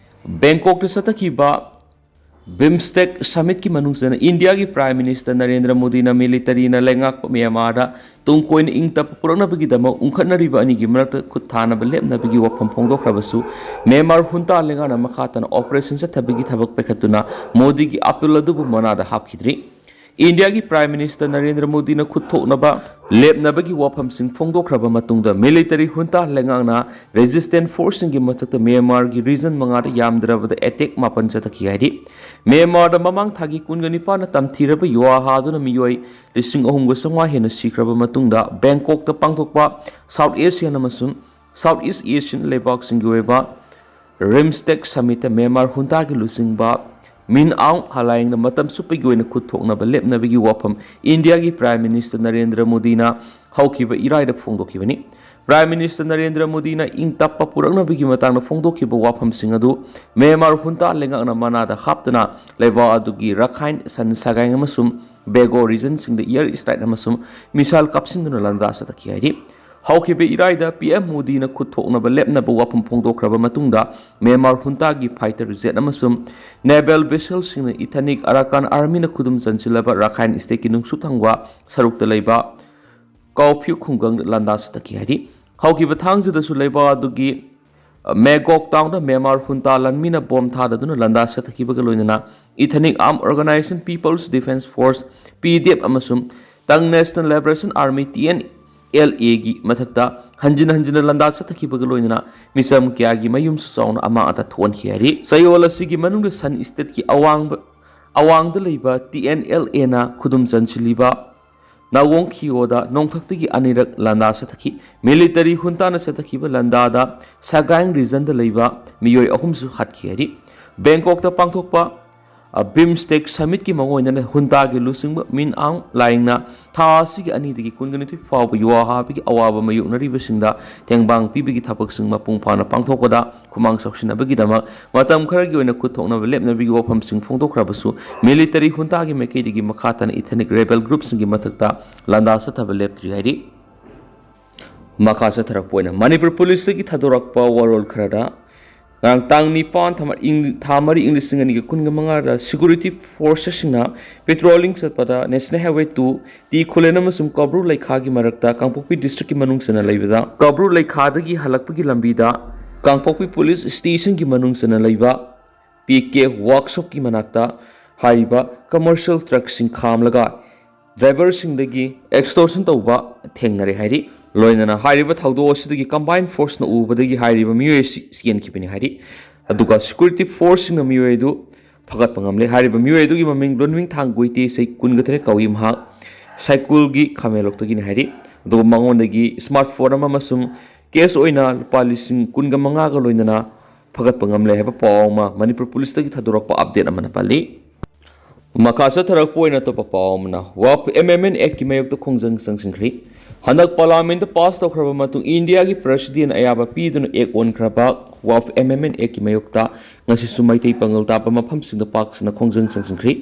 ꯕꯦꯡꯀꯣꯛꯇ ꯆꯠꯊꯈꯤꯕ BIMSTEC summitꯀꯤ ꯃꯅꯨꯡ ꯆꯟꯅ ꯏꯟꯗꯤꯌꯥꯒꯤ Prime Minister ꯅꯔꯦꯟꯗ꯭ꯔ ꯃꯣꯗꯤꯅ militaryꯅ ꯂꯩꯉꯥꯛꯄ ꯃ꯭ꯌꯥꯟꯃꯥꯔꯗ ꯇꯨꯡ ꯀꯣꯏꯅ ꯏꯪ ꯇꯞꯄ ꯄꯨꯔꯛꯅꯕꯒꯤꯗꯃꯛ ꯎꯪꯈꯠꯅꯔꯤꯕ ꯑꯅꯤꯒꯤ ꯃꯔꯛꯇ ꯈꯨꯠ ꯊꯥꯅꯕ ꯂꯦꯞꯅꯕꯒꯤ ꯋꯥꯐꯝ ꯐꯣꯡꯗꯣꯛꯈ꯭ꯔꯕꯁꯨ, ꯃ꯭ꯌꯥꯟꯃꯥꯔ ꯍꯨꯟꯇꯥ ꯂꯩꯉꯥꯛꯅ ꯃꯈꯥ ꯇꯥꯅ operation ꯆꯠꯊꯕꯒꯤ ꯊꯕꯛ ꯄꯥꯏꯈꯠꯇꯨꯅ ꯃꯣꯗꯤꯒꯤ appeal ꯑꯗꯨꯕꯨ ꯃꯅꯥꯗ ꯍꯥꯞꯈꯤꯗ꯭ꯔꯤ꯫ ꯏꯟꯗꯤꯌꯥꯒꯤ Prime Minister ꯅꯔꯦꯟꯗ꯭ꯔ ꯃꯣꯗꯤꯅ ꯈꯨꯠ ꯊꯣꯛꯅꯕ ꯂꯦꯞꯅꯕꯒꯤ ꯋꯥꯐꯝꯁꯤꯡ ꯐꯣꯡꯗꯣꯛꯈ꯭ꯔꯕ ꯃꯇꯨꯡꯗ, ꯃꯤꯂꯤꯇꯔꯤ ꯍꯨꯟꯇꯥ ꯂꯩꯉꯥꯛꯅ ꯔꯦꯖꯤꯁꯇꯦꯟ ꯐꯣꯔꯁꯁꯤꯡꯒꯤ ꯃꯊꯛꯇ ꯃ꯭ꯌꯥꯟꯃꯥꯔꯒꯤ ꯔꯤꯖꯟ ꯃꯉꯥꯗ ꯌꯥꯝꯗ꯭ꯔꯕꯗ ꯑꯦꯇꯦꯛ ꯃꯥꯄꯟ ꯆꯠꯊꯈꯤ ꯍꯥꯏꯔꯤ꯫ ꯃ꯭ꯌꯥꯟꯃꯥꯔꯗ ꯃꯃꯥꯡ ꯊꯥꯒꯤ ꯀꯨꯟꯒ ꯅꯤꯄꯥꯟꯗ ꯇꯝꯊꯤꯔꯕ ꯌꯨꯍꯥ ꯍꯥꯗꯨꯅ ꯃꯤꯑꯣꯏ ꯂꯤꯁꯤꯡ ꯑꯍꯨꯝꯒ ꯆꯥꯝꯃꯉꯥ ꯍꯦꯟꯅ ꯁꯤꯈ꯭ꯔꯕ ꯃꯇꯨꯡꯗ, ꯕꯦꯡꯀꯣꯛꯇ ꯄꯥꯡꯊꯣꯛꯄ ꯁꯥꯎꯠ ꯑꯦꯁꯤꯌꯥꯟ ꯑꯃꯁꯨꯡ ꯁꯥꯎꯠ ꯏꯁ ꯑꯦꯁꯤꯌꯥꯟ ꯂꯩꯕꯥꯛꯁꯤꯡꯒꯤ ꯑꯣꯏꯕ ꯔꯤꯝꯁꯇꯦꯛ ꯁꯃꯤꯠꯇ ꯃ꯭ꯌꯥꯟꯃꯥꯔ ꯍꯨꯟꯇꯥꯒꯤ ꯂꯨꯆꯤꯡꯕ ꯃꯤꯟ ꯑꯥꯎꯡ ꯍꯂꯥꯏꯡꯅ ꯃꯇꯝ ꯆꯨꯞꯄꯒꯤ ꯑꯣꯏꯅ ꯈꯨꯠ ꯊꯣꯛꯅꯕ ꯂꯦꯞꯅꯕꯒꯤ ꯋꯥꯐꯝ ꯏꯟꯗꯤꯌꯥꯒꯤ ꯄ꯭ꯔꯥꯏꯝ ꯃꯤꯅꯤꯁꯇꯔ ꯅꯔꯦꯟꯗ꯭ꯔ ꯃꯣꯗꯤꯅ ꯍꯧꯈꯤꯕ ꯏꯔꯥꯏꯗ ꯐꯣꯡꯗꯣꯛꯈꯤꯕꯅꯤ꯫ ꯄ꯭ꯔꯥꯏꯝ ꯃꯤꯅꯤꯁꯇꯔ ꯅꯔꯦꯟꯗ꯭ꯔ ꯃꯣꯗꯤꯅ ꯏꯪ ꯇꯞꯄ ꯄꯨꯔꯛꯅꯕꯒꯤ ꯃꯇꯥꯡꯗ ꯐꯣꯡꯗꯣꯛꯈꯤꯕ ꯋꯥꯐꯝꯁꯤꯡ ꯑꯗꯨ ꯃ꯭ꯌꯥꯟꯃꯥꯔ ꯍꯨꯟꯇꯥ ꯂꯩꯉꯥꯛꯅ ꯃꯅꯥꯗ ꯍꯥꯞꯇꯅ ꯂꯩꯕꯥꯛ ꯑꯗꯨꯒꯤ ꯔꯈꯥꯏꯟ, ꯁꯟ ꯁꯒꯥꯏ ꯑꯃꯁꯨꯡ ꯕꯦꯒꯣ ꯔꯤꯖꯟꯁꯤꯡꯗ ꯏꯌꯔ ꯁ꯭ꯇ꯭ꯔꯥꯏꯛ ꯑꯃꯁꯨꯡ ꯃꯤꯁꯥꯏꯜ ꯀꯥꯞꯁꯤꯟꯗꯨꯅ ꯂꯥꯟꯗꯥ ꯆꯠꯊꯈꯤ ꯍꯥꯏꯔꯤ꯫ ꯍꯧꯈꯤꯕ ꯏꯔꯥꯏꯗ ꯄꯤ ꯑꯦꯝ ꯃꯣꯗꯤꯅ ꯈꯨꯠ ꯊꯣꯛꯅꯕ ꯂꯦꯞꯅꯕ ꯋꯥꯐꯝ ꯐꯣꯡꯗꯣꯛꯈ꯭ꯔꯕ ꯃꯇꯨꯡꯗ, ꯃ꯭ꯌꯥꯟꯃꯥꯔ ꯍꯨꯟꯇꯥꯒꯤ ꯐꯥꯏꯇꯔ ꯖꯦꯠ ꯑꯃꯁꯨꯡ ꯅꯦꯚꯦꯜ ꯚꯦꯁꯦꯜꯁꯤꯡꯅ ꯏꯊꯅꯤꯛ ꯑꯔꯥꯀꯥꯟ ꯑꯥꯔꯃꯤꯅ ꯈꯨꯗꯨꯝ ꯆꯟꯁꯤꯜꯂꯕ ꯔꯈꯥꯏꯟ ꯁ꯭ꯇꯦꯠꯀꯤ ꯅꯨꯡꯁꯨꯛ ꯊꯪꯕ ꯁꯔꯨꯛꯇ ꯂꯩꯕ ꯀꯥꯎꯐ꯭ꯌꯨ ꯈꯨꯡꯒꯪꯗ ꯂꯥꯟꯗꯥ ꯆꯠꯊꯈꯤ ꯍꯥꯏꯔꯤ꯫ ꯍꯧꯈꯤꯕ ꯊꯥꯡꯖꯗꯁꯨ ꯂꯩꯕꯥꯛ ꯑꯗꯨꯒꯤ ꯃꯦꯒꯣꯛ ꯇꯥꯎꯟꯗ ꯃ꯭ꯌꯥꯟꯃꯥꯔ ꯍꯨꯟꯇꯥ ꯂꯥꯟꯃꯤꯅ ꯕꯣꯝ ꯊꯥꯗꯗꯨꯅ ꯂꯥꯟꯗꯥ ꯆꯠꯊꯈꯤꯕꯒ ꯂꯣꯏꯅꯅ ethnic armed organisation people's defence force, P D F, ꯑꯃꯁꯨꯡ ꯇꯪ national liberation army, T N L ꯑꯦꯒꯤ ꯃꯊꯛꯇ ꯍꯟꯖꯤꯟ ꯍꯟꯖꯤꯟꯅ ꯂꯥꯟꯗꯥ ꯆꯠꯊꯈꯤꯕꯒ ꯂꯣꯏꯅꯅ ꯃꯤꯆꯝ ꯀꯌꯥꯒꯤ ꯃꯌꯨꯝꯁꯨ ꯆꯥꯎꯅ ꯑꯃꯥꯡ ꯑꯇꯥ ꯊꯣꯛꯍꯟꯈꯤ ꯍꯥꯏꯔꯤ꯫ ꯆꯌꯣꯜ ꯑꯁꯤꯒꯤ ꯃꯅꯨꯡꯗ ꯁꯟ ꯁ꯭ꯇꯦꯠꯀꯤ ꯑꯋꯥꯡꯕ, ꯑꯋꯥꯡꯗ ꯂꯩꯕ ꯇꯤ ꯑꯦꯟ ꯑꯦꯜ ꯑꯦꯅ ꯈꯨꯗꯨꯝ ꯆꯟꯁꯤꯜꯂꯤꯕ ꯅꯥꯋꯣꯡ ꯈꯤꯌꯣꯗ ꯅꯣꯡꯊꯛꯇꯒꯤ ꯑꯅꯤꯔꯛ ꯂꯥꯟꯗꯥ ꯆꯠꯊꯈꯤ꯫ ꯃꯤꯂꯤꯇꯔꯤ ꯍꯨꯟꯇꯥꯅ ꯆꯠꯊꯈꯤꯕ ꯂꯥꯟꯗꯥꯗ ꯁꯒꯥꯏꯡ ꯔꯤꯖꯟꯗ ꯂꯩꯕ ꯃꯤꯑꯣꯏ ꯑꯍꯨꯝꯁꯨ ꯍꯥꯠꯈꯤ ꯍꯥꯏꯔꯤ꯫ ꯕꯦꯡꯀꯣꯛꯇ ꯄꯥꯡꯊꯣꯛꯄ, ꯑ, ꯕꯤꯝꯁꯇꯦꯛ ꯁꯃꯤꯠꯀꯤ ꯃꯑꯣꯡ ꯑꯣꯏꯅ ꯍꯨꯟꯇꯥꯒꯤ ꯂꯨꯆꯤꯡꯕ ꯃꯤꯟ ꯑꯥꯎꯡ ꯂꯥꯏꯡꯅ ꯊꯥ ꯑꯁꯤꯒꯤ ꯑꯅꯤꯗꯒꯤ ꯀꯨꯟꯒ ꯅꯤꯊꯣꯏ ꯐꯥꯎꯕ ꯌꯨꯍꯥ ꯍꯥꯕꯒꯤ ꯑꯋꯥꯕ ꯃꯥꯌꯣꯛꯅꯔꯤꯕꯁꯤꯡꯗ ꯇꯦꯡꯕꯥꯡ ꯄꯤꯕꯒꯤ ꯊꯕꯛꯁꯤꯡ ꯃꯄꯨꯡ ꯐꯥꯅ ꯄꯥꯡꯊꯣꯛꯄꯗ ꯈꯨꯃꯥꯡ ꯆꯥꯎꯁꯤꯟꯅꯕꯒꯤꯗꯃꯛ ꯃꯇꯝ ꯈꯔꯒꯤ ꯑꯣꯏꯅ ꯈꯨꯠ ꯊꯣꯛꯅꯕ ꯂꯦꯞꯅꯕꯒꯤ ꯋꯥꯐꯝꯁꯤꯡ ꯐꯣꯡꯗꯣꯛꯈ꯭ꯔꯕꯁꯨ, ꯃꯤꯂꯤꯇꯔꯤ ꯍꯨꯟꯇꯥꯒꯤ ꯃꯥꯏꯀꯩꯗꯒꯤ ꯃꯈꯥ ꯇꯥꯅ ꯏꯊꯅꯤꯛ ꯔꯦꯕꯦꯜ ꯒ꯭ꯔꯨꯞꯁꯤꯡꯒꯤ ꯃꯊꯛꯇ ꯂꯥꯟꯗꯥ ꯆꯠꯊꯕ ꯂꯦꯞꯇ꯭ꯔꯤ ꯍꯥꯏꯔꯤ꯫ ꯃꯈꯥ ꯆꯠꯊꯔꯛꯄ ꯑꯣꯏꯅ ꯃꯅꯤꯄꯨꯔ ꯄꯨꯂꯤꯁꯇꯒꯤ ꯊꯥꯗꯣꯔꯛꯄ ꯋꯥꯔꯣꯜ ꯈꯔꯗ, ꯉꯔꯥꯡ ꯇꯥꯡ ꯅꯤꯄꯥꯟ ꯊꯥ ꯃꯔꯤ ꯏꯪ, ꯊꯥ ꯃꯔꯤ ꯏꯪ ꯂꯤꯁꯤꯡ ꯑꯅꯤꯒ ꯀꯨꯟꯒ ꯃꯉꯥꯗ ꯁꯦꯀ꯭ꯌꯨꯔꯤꯇꯤ ꯐꯣꯔꯁꯁꯤꯡꯅ ꯄꯦꯇ꯭ꯔꯣꯂꯤꯡ ꯆꯠꯄꯗ ꯅꯦꯁꯅꯦꯜ ꯍꯥꯏꯋꯦ ꯇꯨ, ꯇꯤ ꯈꯨꯂꯦꯟ ꯑꯃꯁꯨꯡ ꯀꯕ꯭ꯔꯨ ꯂꯩꯈꯥꯒꯤ ꯃꯔꯛꯇ ꯀꯥꯡꯄꯣꯛꯄꯤ ꯗꯤꯁꯇ꯭ꯔꯤꯛꯀꯤ ꯃꯅꯨꯡ ꯆꯟꯅ ꯂꯩꯕꯗ ꯀꯕ꯭ꯔꯨ ꯂꯩꯈꯥꯗꯒꯤ ꯍꯜꯂꯛꯄꯒꯤ ꯂꯝꯕꯤꯗ ꯀꯥꯡꯄꯣꯛꯄꯤ ꯄꯨꯂꯤꯁ ꯁ꯭ꯇꯦꯁꯟꯒꯤ ꯃꯅꯨꯡ ꯆꯟꯅ ꯂꯩꯕ ꯄꯤ ꯀꯦ ꯋꯥꯔꯛꯁꯣꯞꯀꯤ ꯃꯅꯥꯛꯇ ꯍꯥꯏꯔꯤꯕ ꯀꯃꯔꯁꯤꯌꯦꯜ ꯇ꯭ꯔꯛꯁꯤꯡ ꯈꯥꯝꯂꯒ ꯗ꯭ꯔꯥꯏꯚꯔꯁꯤꯡꯗꯒꯤ ꯑꯦꯛꯁꯇꯣꯔꯁꯟ ꯇꯧꯕ ꯊꯦꯡꯅꯔꯦ ꯍꯥꯏꯔꯤ꯫ ꯂꯣꯏꯅꯅ ꯍꯥꯏꯔꯤꯕ ꯊꯧꯗꯣꯛ ꯑꯁꯤꯗꯒꯤ ꯀꯝꯕꯥꯏꯟ ꯐꯣꯔꯁꯅ ꯎꯕꯗꯒꯤ ꯍꯥꯏꯔꯤꯕ ꯃꯤꯑꯣꯏ ꯑꯁꯤ ꯆꯦꯟꯈꯤꯕꯅꯤ ꯍꯥꯏꯔꯤ꯫ ꯑꯗꯨꯒ ꯁꯦꯀ꯭ꯌꯨꯔꯤꯇꯤ ꯐꯣꯔꯁꯁꯤꯡꯅ ꯃꯤꯑꯣꯏ ꯑꯗꯨ ꯐꯒꯠꯄ ꯉꯝꯂꯦ꯫ ꯍꯥꯏꯔꯤꯕ ꯃꯤꯑꯣꯏ ꯑꯗꯨꯒꯤ ꯃꯃꯤꯡ ꯂꯣꯟꯃꯤꯡꯊꯥꯡ ꯒꯨꯏꯇꯦ, ꯆꯍꯤ ꯀꯨꯟꯒ ꯇꯔꯦꯠ ꯀꯧꯏ꯫ ꯃꯍꯥꯛ ꯁꯥꯏꯀꯨꯜꯒꯤ ꯈꯥꯃꯦꯟꯂꯣꯛꯇꯒꯤꯅꯤ ꯍꯥꯏꯔꯤ꯫ ꯑꯗꯨꯒ ꯃꯉꯣꯟꯗꯒꯤ ꯁ꯭ꯃꯥꯔꯠ ꯐꯣꯟ ꯑꯃ ꯑꯃꯁꯨꯡ ꯀꯦꯁ ꯑꯣꯏꯅ ꯂꯨꯄꯥ ꯂꯤꯁꯤꯡ ꯀꯨꯟꯒ ꯃꯉꯥꯒ ꯂꯣꯏꯅꯅ ꯐꯒꯠꯄ ꯉꯝꯂꯦ ꯍꯥꯏꯕ ꯄꯥꯎ ꯑꯃ ꯃꯅꯤꯄꯨꯔ ꯄꯨꯂꯤꯁꯇꯒꯤ ꯊꯥꯗꯣꯔꯛꯄ ꯑꯞꯗꯦꯠ ꯑꯃꯅ ꯄꯜꯂꯤ꯫ ꯃꯈꯥ ꯆꯠꯊꯔꯛꯄ ꯑꯣꯏꯅ ꯑꯇꯣꯞꯄ ꯄꯥꯎ ꯑꯃꯅ, ꯋꯥꯐ ꯑꯦꯃꯦꯟꯃꯦꯟ ꯑꯦꯛꯀꯤ ꯃꯥꯌꯣꯛꯇ ꯈꯣꯡꯖꯪ ꯆꯪꯁꯤꯟꯈ꯭ꯔꯤ꯫ ꯍꯟꯗꯛ ꯄꯥꯔꯂꯥꯃꯦꯟꯗ ꯄꯥꯁ ꯇꯧꯈ꯭ꯔꯕ ꯃꯇꯨꯡ ꯏꯟꯗꯤꯌꯥꯒꯤ ꯄ꯭ꯔꯦꯁꯤꯗꯦꯟ ꯑꯌꯥꯕ ꯄꯤꯗꯨꯅ ꯑꯦꯛ ꯑꯣꯟꯈ꯭ꯔꯕ ꯋꯥꯐ ꯑꯦꯃꯦꯟꯃꯦꯟ ꯑꯦꯛꯀꯤ ꯃꯥꯌꯣꯛꯇ ꯉꯁꯤꯁꯨ ꯃꯩꯇꯩ ꯄꯥꯉꯜ ꯇꯥꯕ ꯃꯐꯝꯁꯤꯡꯗ ꯄꯥꯛ ꯁꯟꯅ ꯈꯣꯡꯖꯪ ꯆꯪꯁꯤꯟꯈ꯭ꯔꯤ꯫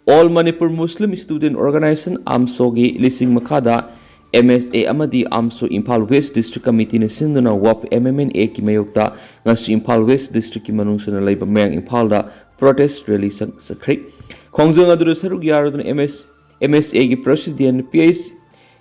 ꯑꯣꯜ ꯃꯅꯤꯄꯨꯔ ꯃꯨꯁꯂꯤꯝ ꯁ꯭ꯇꯨꯗꯦꯟꯠ ꯑꯣꯔꯒꯅꯥꯏꯖꯦꯁꯟ, ꯑꯥꯝꯁꯣꯒꯤ ꯂꯤꯁꯤꯡ ꯃꯈꯥꯗ ꯑꯦꯝ ꯑꯦꯁ ꯑꯦ ꯑꯃꯗꯤ ꯑꯥꯝꯁꯣ ꯏꯝꯐꯥꯜ ꯋꯦꯁ ꯗꯤꯁꯇ꯭ꯔꯤꯛ ꯀꯃꯤꯇꯤꯅ ꯁꯤꯟꯗꯨꯅ ꯋꯥꯐ ꯑꯦꯃꯦꯟꯃꯦꯟ ꯑꯦꯛꯀꯤ ꯃꯥꯌꯣꯛꯇ ꯉꯁꯤ ꯏꯝꯐꯥꯜ ꯋꯦꯁ ꯗꯤꯁꯇ꯭ꯔꯤꯛꯀꯤ ꯃꯅꯨꯡ ꯆꯟꯅ ꯂꯩꯕ ꯃꯌꯥꯡ ꯏꯝꯐꯥꯜꯗ ꯄ꯭ꯔꯣꯇꯦꯁ ꯔꯦꯂꯤ ꯆꯠ-, ꯆꯠꯈ꯭ꯔꯦ꯫ ꯈꯣꯡꯖꯪ ꯑꯗꯨꯗ ꯁꯔꯨꯛ ꯌꯥꯔꯗꯨꯅ ꯑꯦꯝ ꯑꯦꯁ, ꯑꯦꯝ ꯑꯦꯁ ꯑꯦꯒꯤ ꯄ꯭ꯔꯦꯁꯤꯗꯦꯟꯠ ꯄꯤ ꯑꯩꯆ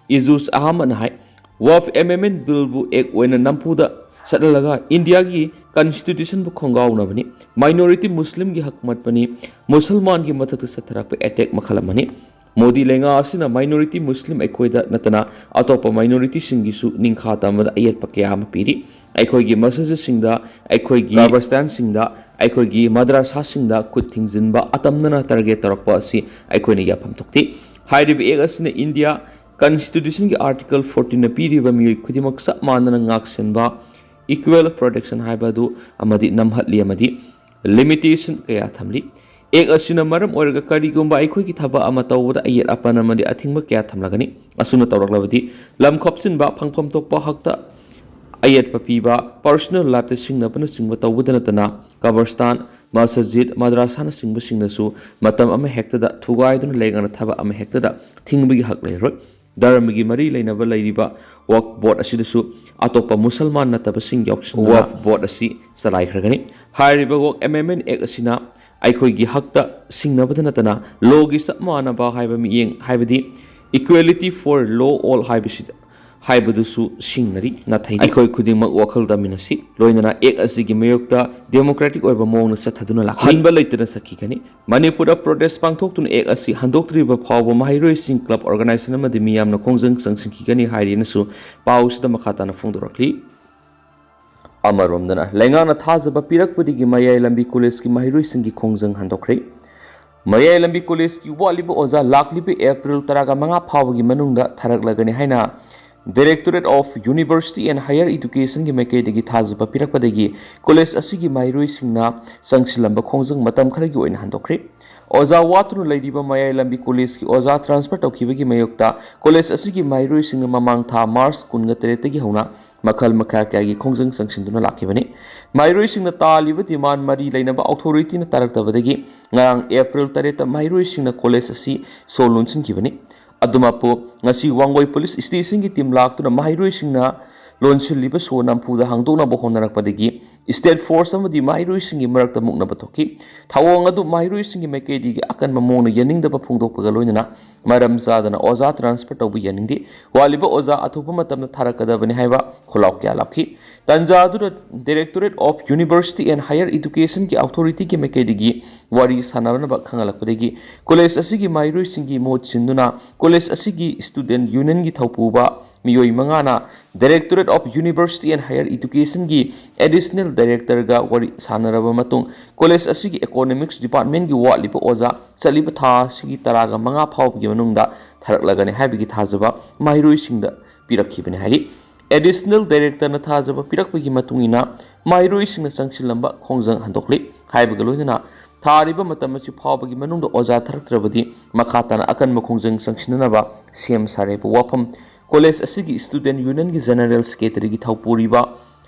ꯏꯖꯨꯁ ꯑꯍꯃꯗꯅ ꯍꯥꯏ, ꯋꯥꯐ ꯑꯦꯃꯦꯟꯃꯦꯟ ꯕꯤꯜꯕꯨ ꯑꯦꯛ ꯑꯣꯏꯅ ꯅꯝꯐꯨꯗ ꯆꯠꯍꯜꯂꯒ ꯏꯟꯗꯤꯌꯥꯒꯤ ꯀꯟꯁꯇꯤꯇ꯭ꯌꯨꯁꯟꯕꯨ ꯈꯣꯡꯒꯥꯎꯅꯕꯅꯤ꯫ ꯃꯥꯏꯅꯣꯔꯤꯇꯤ ꯃꯨꯁꯂꯤꯝꯒꯤ ꯍꯛ ꯃꯠꯄꯅꯤ꯫ ꯃꯨꯁꯜꯃꯥꯟꯒꯤ ꯃꯊꯛꯇ ꯆꯠꯊꯔꯛꯄ ꯑꯦꯇꯦꯛ ꯃꯈꯜ ꯑꯃꯅꯤ꯫ ꯃꯣꯗꯤ ꯂꯩꯉꯥꯛ ꯑꯁꯤꯅ ꯃꯥꯏꯅꯣꯔꯤꯇꯤ ꯃꯨꯁꯂꯤꯝ ꯑꯩꯈꯣꯏꯗ ꯅꯠꯇꯅ ꯑꯇꯣꯞꯄ ꯃꯥꯏꯅꯣꯔꯤꯇꯤꯁꯤꯡꯒꯤꯁꯨ ꯅꯤꯡꯈꯥ ꯇꯝꯕꯗ ꯑꯌꯦꯠꯄ ꯀꯌꯥ ꯑꯃ ꯄꯤꯔꯤ꯫ ꯑꯩꯈꯣꯏꯒꯤ ꯃꯁꯖꯤꯗꯁꯤꯡꯗ, ꯑꯩꯈꯣꯏꯒꯤ ꯀꯕꯔꯁꯇꯥꯟꯁꯤꯡꯗ, ꯑꯩꯈꯣꯏꯒꯤ ꯃꯗ꯭ꯔꯁꯥꯁꯤꯡꯗ ꯈꯨꯠ ꯊꯤꯡꯖꯤꯟꯕ ꯑꯇꯝꯅꯅ ꯇꯥꯔꯒꯦꯠ ꯇꯧꯔꯛꯄ ꯑꯁꯤ ꯑꯩꯈꯣꯏꯅ ꯌꯥꯐꯝ ꯊꯣꯛꯇꯦ꯫ ꯍꯥꯏꯔꯤꯕ ꯑꯦꯛ ꯑꯁꯤꯅ ꯏꯟꯗꯤꯌꯥ ꯀꯟꯁꯇꯤꯇ꯭ꯌꯨꯁꯟꯒꯤ ꯑꯥꯔꯇꯤꯀꯜ ꯐꯣꯔꯇꯤꯟꯅ ꯄꯤꯔꯤꯕ ꯃꯤꯑꯣꯏ ꯈꯨꯗꯤꯡꯃꯛ ꯆꯞ ꯃꯥꯟꯅꯅ ꯉꯥꯛꯁꯦꯟꯕ, ꯏꯀ꯭ꯋꯦꯜ ꯄ꯭ꯔꯣꯇꯦꯛꯁꯟ ꯍꯥꯏꯕ ꯑꯗꯨ ꯑꯃꯗꯤ ꯅꯝꯍꯠꯂꯤ ꯑꯃꯗꯤ ꯂꯤꯃꯤꯇꯦꯁꯟ ꯀꯌꯥ ꯊꯝꯂꯤ꯫ ꯑꯦꯛ ꯑꯁꯤꯅ ꯃꯔꯝ ꯑꯣꯏꯔꯒ ꯀꯔꯤꯒꯨꯝꯕ ꯑꯩꯈꯣꯏꯒꯤ ꯊꯕꯛ ꯑꯃ ꯇꯧꯕꯗ ꯑꯌꯦꯠ ꯑꯄꯟ ꯑꯃꯗꯤ ꯑꯊꯤꯡꯕ ꯀꯌꯥ ꯊꯝꯂꯒꯅꯤ꯫ ꯑꯁꯨꯝꯅ ꯇꯧꯔꯛꯂꯕꯗꯤ ꯂꯝ ꯈꯣꯞꯆꯤꯟꯕ, ꯐꯪꯐꯝ ꯊꯣꯛꯄ ꯍꯛꯇ ꯑꯌꯦꯠꯄ ꯄꯤꯕ, ꯄꯔꯁꯣꯅꯦꯜ ꯂꯥꯏꯐꯇ ꯁꯤꯡꯅꯕꯅꯆꯤꯡꯕ ꯇꯧꯕꯗ ꯅꯠꯇꯅ ꯀꯕꯔꯁꯇꯥꯟ, ꯃꯁꯖꯤꯗ, ꯃꯗ꯭ꯔꯁꯥꯅꯆꯤꯡꯕꯁꯤꯡꯅꯁꯨ ꯃꯇꯝ ꯑꯃ ꯍꯦꯛꯇꯗ ꯊꯨꯒꯥꯏꯗꯨꯅ ꯂꯩꯉꯥꯛꯅ ꯊꯕꯛ ꯑꯃ ꯍꯦꯛꯇꯗ ꯊꯤꯡꯕꯒꯤ ꯍꯛ ꯂꯩꯔꯣꯏ꯫ ꯙꯔꯃꯒꯤ ꯃꯔꯤ ꯂꯩꯅꯕ ꯂꯩꯔꯤꯕ ꯋꯛꯐ ꯕꯣꯔꯗ ꯑꯁꯤꯗꯁꯨ ꯑꯇꯣꯞꯄ ꯃꯨꯁꯜꯃꯥꯟ ꯅꯠꯇꯕꯁꯤꯡ ꯌꯥꯎꯁꯤꯟꯗꯨꯅ ꯋꯛꯐ ꯕꯣꯔꯗ ꯑꯁꯤ ꯆꯂꯥꯏꯈ꯭ꯔꯒꯅꯤ꯫ ꯍꯥꯏꯔꯤꯕ ꯋꯛꯐ ꯑꯦꯃꯦꯟꯃꯦꯟ ꯑꯦꯛ ꯑꯁꯤꯅ ꯑꯩꯈꯣꯏꯒꯤ ꯍꯛꯇ ꯁꯤꯡꯅꯕꯗ ꯅꯠꯇꯅ ꯂꯣꯒꯤ ꯆꯞ ꯃꯥꯟꯅꯕ ꯍꯥꯏꯕ ꯃꯤꯠꯌꯦꯡ, ꯍꯥꯏꯕꯗꯤ equality for law all ꯍꯥꯏꯕꯁꯤꯗ, ꯍꯥꯏꯕꯗꯨꯁꯨ ꯁꯤꯡꯅꯔꯤ꯫ ꯅꯥꯊꯩꯔꯤ꯫ ꯑꯩꯈꯣꯏ ꯈꯨꯗꯤꯡꯃꯛ ꯋꯥꯈꯜ ꯇꯥꯃꯤꯟꯅꯁꯤ꯫ ꯂꯣꯏꯅꯅ ꯑꯦꯛ ꯑꯁꯤꯒꯤ ꯃꯥꯌꯣꯛꯇ democratic ꯑꯣꯏꯕ ꯃꯑꯣꯡꯗ ꯆꯠꯊꯗꯨꯅ ꯂꯥꯛꯂꯤ꯫ ꯍꯟꯕ ꯂꯩꯇꯅ ꯆꯠꯈꯤꯒꯅꯤ꯫ ꯃꯅꯤꯄꯨꯔꯗ protest ꯄꯥꯡꯊꯣꯛꯇꯨꯅ ꯑꯦꯛ ꯑꯁꯤ ꯍꯟꯗꯣꯛꯇ꯭ꯔꯤꯕ ꯐꯥꯎꯕ ꯃꯍꯩꯔꯣꯏꯁꯤꯡ, club, organization ꯑꯃꯗꯤ ꯃꯤꯌꯥꯝꯅ ꯈꯣꯡꯖꯪ ꯆꯪꯁꯤꯟꯈꯤꯒꯅꯤ ꯍꯥꯏꯔꯤ ꯍꯥꯏꯅꯁꯨ ꯄꯥꯎꯁꯤꯗ ꯃꯈꯥ ꯇꯥꯅ ꯐꯣꯡꯗꯣꯔꯛꯂꯤ꯫ ꯑꯃꯔꯣꯝꯗꯅ ꯂꯩꯉꯥꯛꯅ ꯊꯥꯖꯕ ꯄꯤꯔꯛꯄꯗꯒꯤ ꯃꯌꯥꯏ ꯂꯝꯕꯤ ꯀꯣꯂꯦꯖꯀꯤ ꯃꯍꯩꯔꯣꯏꯁꯤꯡꯒꯤ ꯈꯣꯡꯖꯪ ꯍꯟꯗꯣꯛꯈ꯭ꯔꯦ꯫ ꯃꯌꯥꯏ ꯂꯝꯕꯤ ꯀꯣꯂꯦꯖꯀꯤ ꯋꯥꯠꯂꯤꯕ ꯑꯣꯖꯥ ꯂꯥꯛꯂꯤꯕ ꯑꯦꯄ꯭ꯔꯤꯜ ꯇꯔꯥꯒ ꯃꯉꯥ ꯐꯥꯎꯕꯒꯤ ꯃꯅꯨꯡꯗ ꯊꯥꯔꯛꯂꯒꯅꯤ ꯍꯥꯏꯅ Directorate of University and Higher Educationꯒꯤ ꯃꯥꯏꯀꯩꯗꯒꯤ ꯊꯥꯖꯕ ꯄꯤꯔꯛꯄꯗꯒꯤ ꯀꯣꯂꯦꯖ ꯑꯁꯤꯒꯤ ꯃꯍꯩꯔꯣꯏꯁꯤꯡꯅ ꯆꯪꯁꯤꯜꯂꯝꯕ ꯈꯣꯡꯖꯪ ꯃꯇꯝ ꯈꯔꯒꯤ ꯑꯣꯏꯅ ꯍꯟꯗꯣꯛꯈ꯭ꯔꯦ꯫ ꯑꯣꯖꯥ ꯋꯥꯠꯇꯨꯅ ꯂꯩꯔꯤꯕ ꯃꯌꯥꯏ ꯂꯝꯕꯤ ꯀꯣꯂꯦꯖꯀꯤ ꯑꯣꯖꯥ transfer ꯇꯧꯈꯤꯕꯒꯤ ꯃꯥꯌꯣꯛꯇ ꯀꯣꯂꯦꯖ ꯑꯁꯤꯒꯤ ꯃꯍꯩꯔꯣꯏꯁꯤꯡꯅ ꯃꯃꯥꯡ ꯊꯥ ꯃꯥꯔꯆ ꯀꯨꯟꯒ ꯇꯔꯦꯠꯇꯒꯤ ꯍꯧꯅ ꯃꯈꯜ ꯃꯈꯥ ꯀꯌꯥꯒꯤ ꯈꯣꯡꯖꯪ ꯆꯪꯁꯤꯟꯗꯨꯅ ꯂꯥꯛꯈꯤꯕꯅꯤ꯫ ꯃꯍꯩꯔꯣꯏꯁꯤꯡꯅ ꯇꯥꯜꯂꯤꯕ demand ꯃꯔꯤ ꯂꯩꯅꯕ authorityꯅ ꯇꯥꯔꯛꯇꯕꯗꯒꯤ ꯉꯔꯥꯡ ꯑꯦꯄ꯭ꯔꯤꯜ ꯇꯔꯦꯠꯇ ꯃꯍꯩꯔꯣꯏꯁꯤꯡꯅ ꯀꯣꯂꯦꯖ ꯑꯁꯤ ꯁꯣ ꯂꯣꯟꯁꯤꯟꯈꯤꯕꯅꯤ꯫ ꯑꯗꯨꯃꯛꯄꯨ, ꯉꯁꯤ ꯋꯥꯡꯒꯣꯏ ꯄꯨꯂꯤꯁ stationꯒꯤ team ꯂꯥꯛꯇꯨꯅ ꯃꯍꯩꯔꯣꯏꯁꯤꯡꯅ ꯂꯣꯟꯁꯤꯜꯂꯤꯕ ꯁꯣ ꯅꯝꯐꯨꯗ ꯍꯥꯡꯗꯣꯛꯅꯕ ꯍꯣꯠꯅꯔꯛꯄꯗꯒꯤ state force ꯑꯃꯗꯤ ꯃꯍꯩꯔꯣꯏꯁꯤꯡꯒꯤ ꯃꯔꯛꯇ ꯃꯨꯛꯅꯕ ꯊꯣꯛꯈꯤ꯫ ꯊꯧꯑꯣꯡ ꯑꯗꯨ ꯃꯍꯩꯔꯣꯏꯁꯤꯡꯒꯤ ꯃꯥꯏꯀꯩꯗꯒꯤ ꯑꯀꯟꯕ ꯃꯑꯣꯡꯗ ꯌꯥꯅꯤꯡꯗꯕ ꯐꯣꯡꯗꯣꯛꯄꯒ ꯂꯣꯏꯅꯅ ꯃꯔꯝ ꯆꯥꯗꯅ ꯑꯣꯖꯥ transfer ꯇꯧꯕ ꯌꯥꯅꯤꯡꯗꯦ꯫ ꯋꯥꯠꯂꯤꯕ ꯑꯣꯖꯥ ꯑꯊꯨꯕ ꯃꯇꯝꯗ ꯊꯥꯔꯛꯀꯗꯕꯅꯤ ꯍꯥꯏꯕ ꯈꯣꯜꯂꯥꯎ ꯀꯌꯥ ꯂꯥꯎꯈꯤ꯫ ꯇꯥꯟꯖꯥ ꯑꯗꯨꯗ Directorate of University and Higher Educationꯒꯤ authorityꯒꯤ ꯃꯥꯏꯀꯩꯗꯒꯤ ꯋꯥꯔꯤ ꯁꯥꯟꯅꯅꯕ ꯈꯪꯍꯜꯂꯛꯄꯗꯒꯤ ꯀꯣꯂꯦꯖ ꯑꯁꯤꯒꯤ ꯃꯍꯩꯔꯣꯏꯁꯤꯡꯒꯤ ꯃꯍꯨꯠ ꯁꯤꯟꯗꯨꯅ ꯀꯣꯂꯦꯖ ꯑꯁꯤꯒꯤ student unionꯒꯤ ꯊꯧꯄꯨꯕ ꯃꯤꯑꯣꯏ ꯃꯉꯥꯅ Directorate of University and Higher Educationꯒꯤ additional directorꯒ ꯋꯥꯔꯤ ꯁꯥꯟꯅꯔꯕ ꯃꯇꯨꯡ ꯀꯣꯂꯦꯖ ꯑꯁꯤꯒꯤ economics departmentꯀꯤ ꯋꯥꯠꯂꯤꯕ ꯑꯣꯖꯥ ꯆꯠꯂꯤꯕ ꯊꯥ ꯑꯁꯤꯒꯤ ꯇꯔꯥꯒ ꯃꯉꯥ ꯐꯥꯎꯕꯒꯤ ꯃꯅꯨꯡꯗ ꯊꯥꯔꯛꯂꯒꯅꯤ ꯍꯥꯏꯕꯒꯤ ꯊꯥꯖꯕ ꯃꯍꯩꯔꯣꯏꯁꯤꯡꯗ ꯄꯤꯔꯛꯈꯤꯕꯅꯤ ꯍꯥꯏꯔꯤ꯫ Additional directorꯅ ꯊꯥꯖꯕ ꯄꯤꯔꯛꯄꯒꯤ ꯃꯇꯨꯡ ꯏꯟꯅ ꯃꯍꯩꯔꯣꯏꯁꯤꯡꯅ ꯆꯪꯁꯤꯜꯂꯝꯕ ꯈꯣꯡꯖꯪ ꯍꯟꯗꯣꯛꯂꯤ꯫ ꯍꯥꯏꯕꯒ ꯂꯣꯏꯅꯅ ꯊꯥꯔꯤꯕ ꯃꯇꯝ ꯑꯁꯤ ꯐꯥꯎꯕꯒꯤ ꯃꯅꯨꯡꯗ ꯑꯣꯖꯥ ꯊꯥꯔꯛꯇ꯭ꯔꯕꯗꯤ ꯃꯈꯥ ꯇꯥꯅ ꯑꯀꯟꯕ ꯈꯣꯡꯖꯪ ꯆꯪꯁꯤꯟꯅꯅꯕ ꯁꯦꯝ ꯁꯥꯔꯦꯕ ꯋꯥꯐꯝ ꯀꯣꯂꯦꯖ ꯑꯁꯤꯒꯤ student unionꯒꯤ general secretaryꯒꯤ ꯊꯧꯄꯨꯔꯤꯕ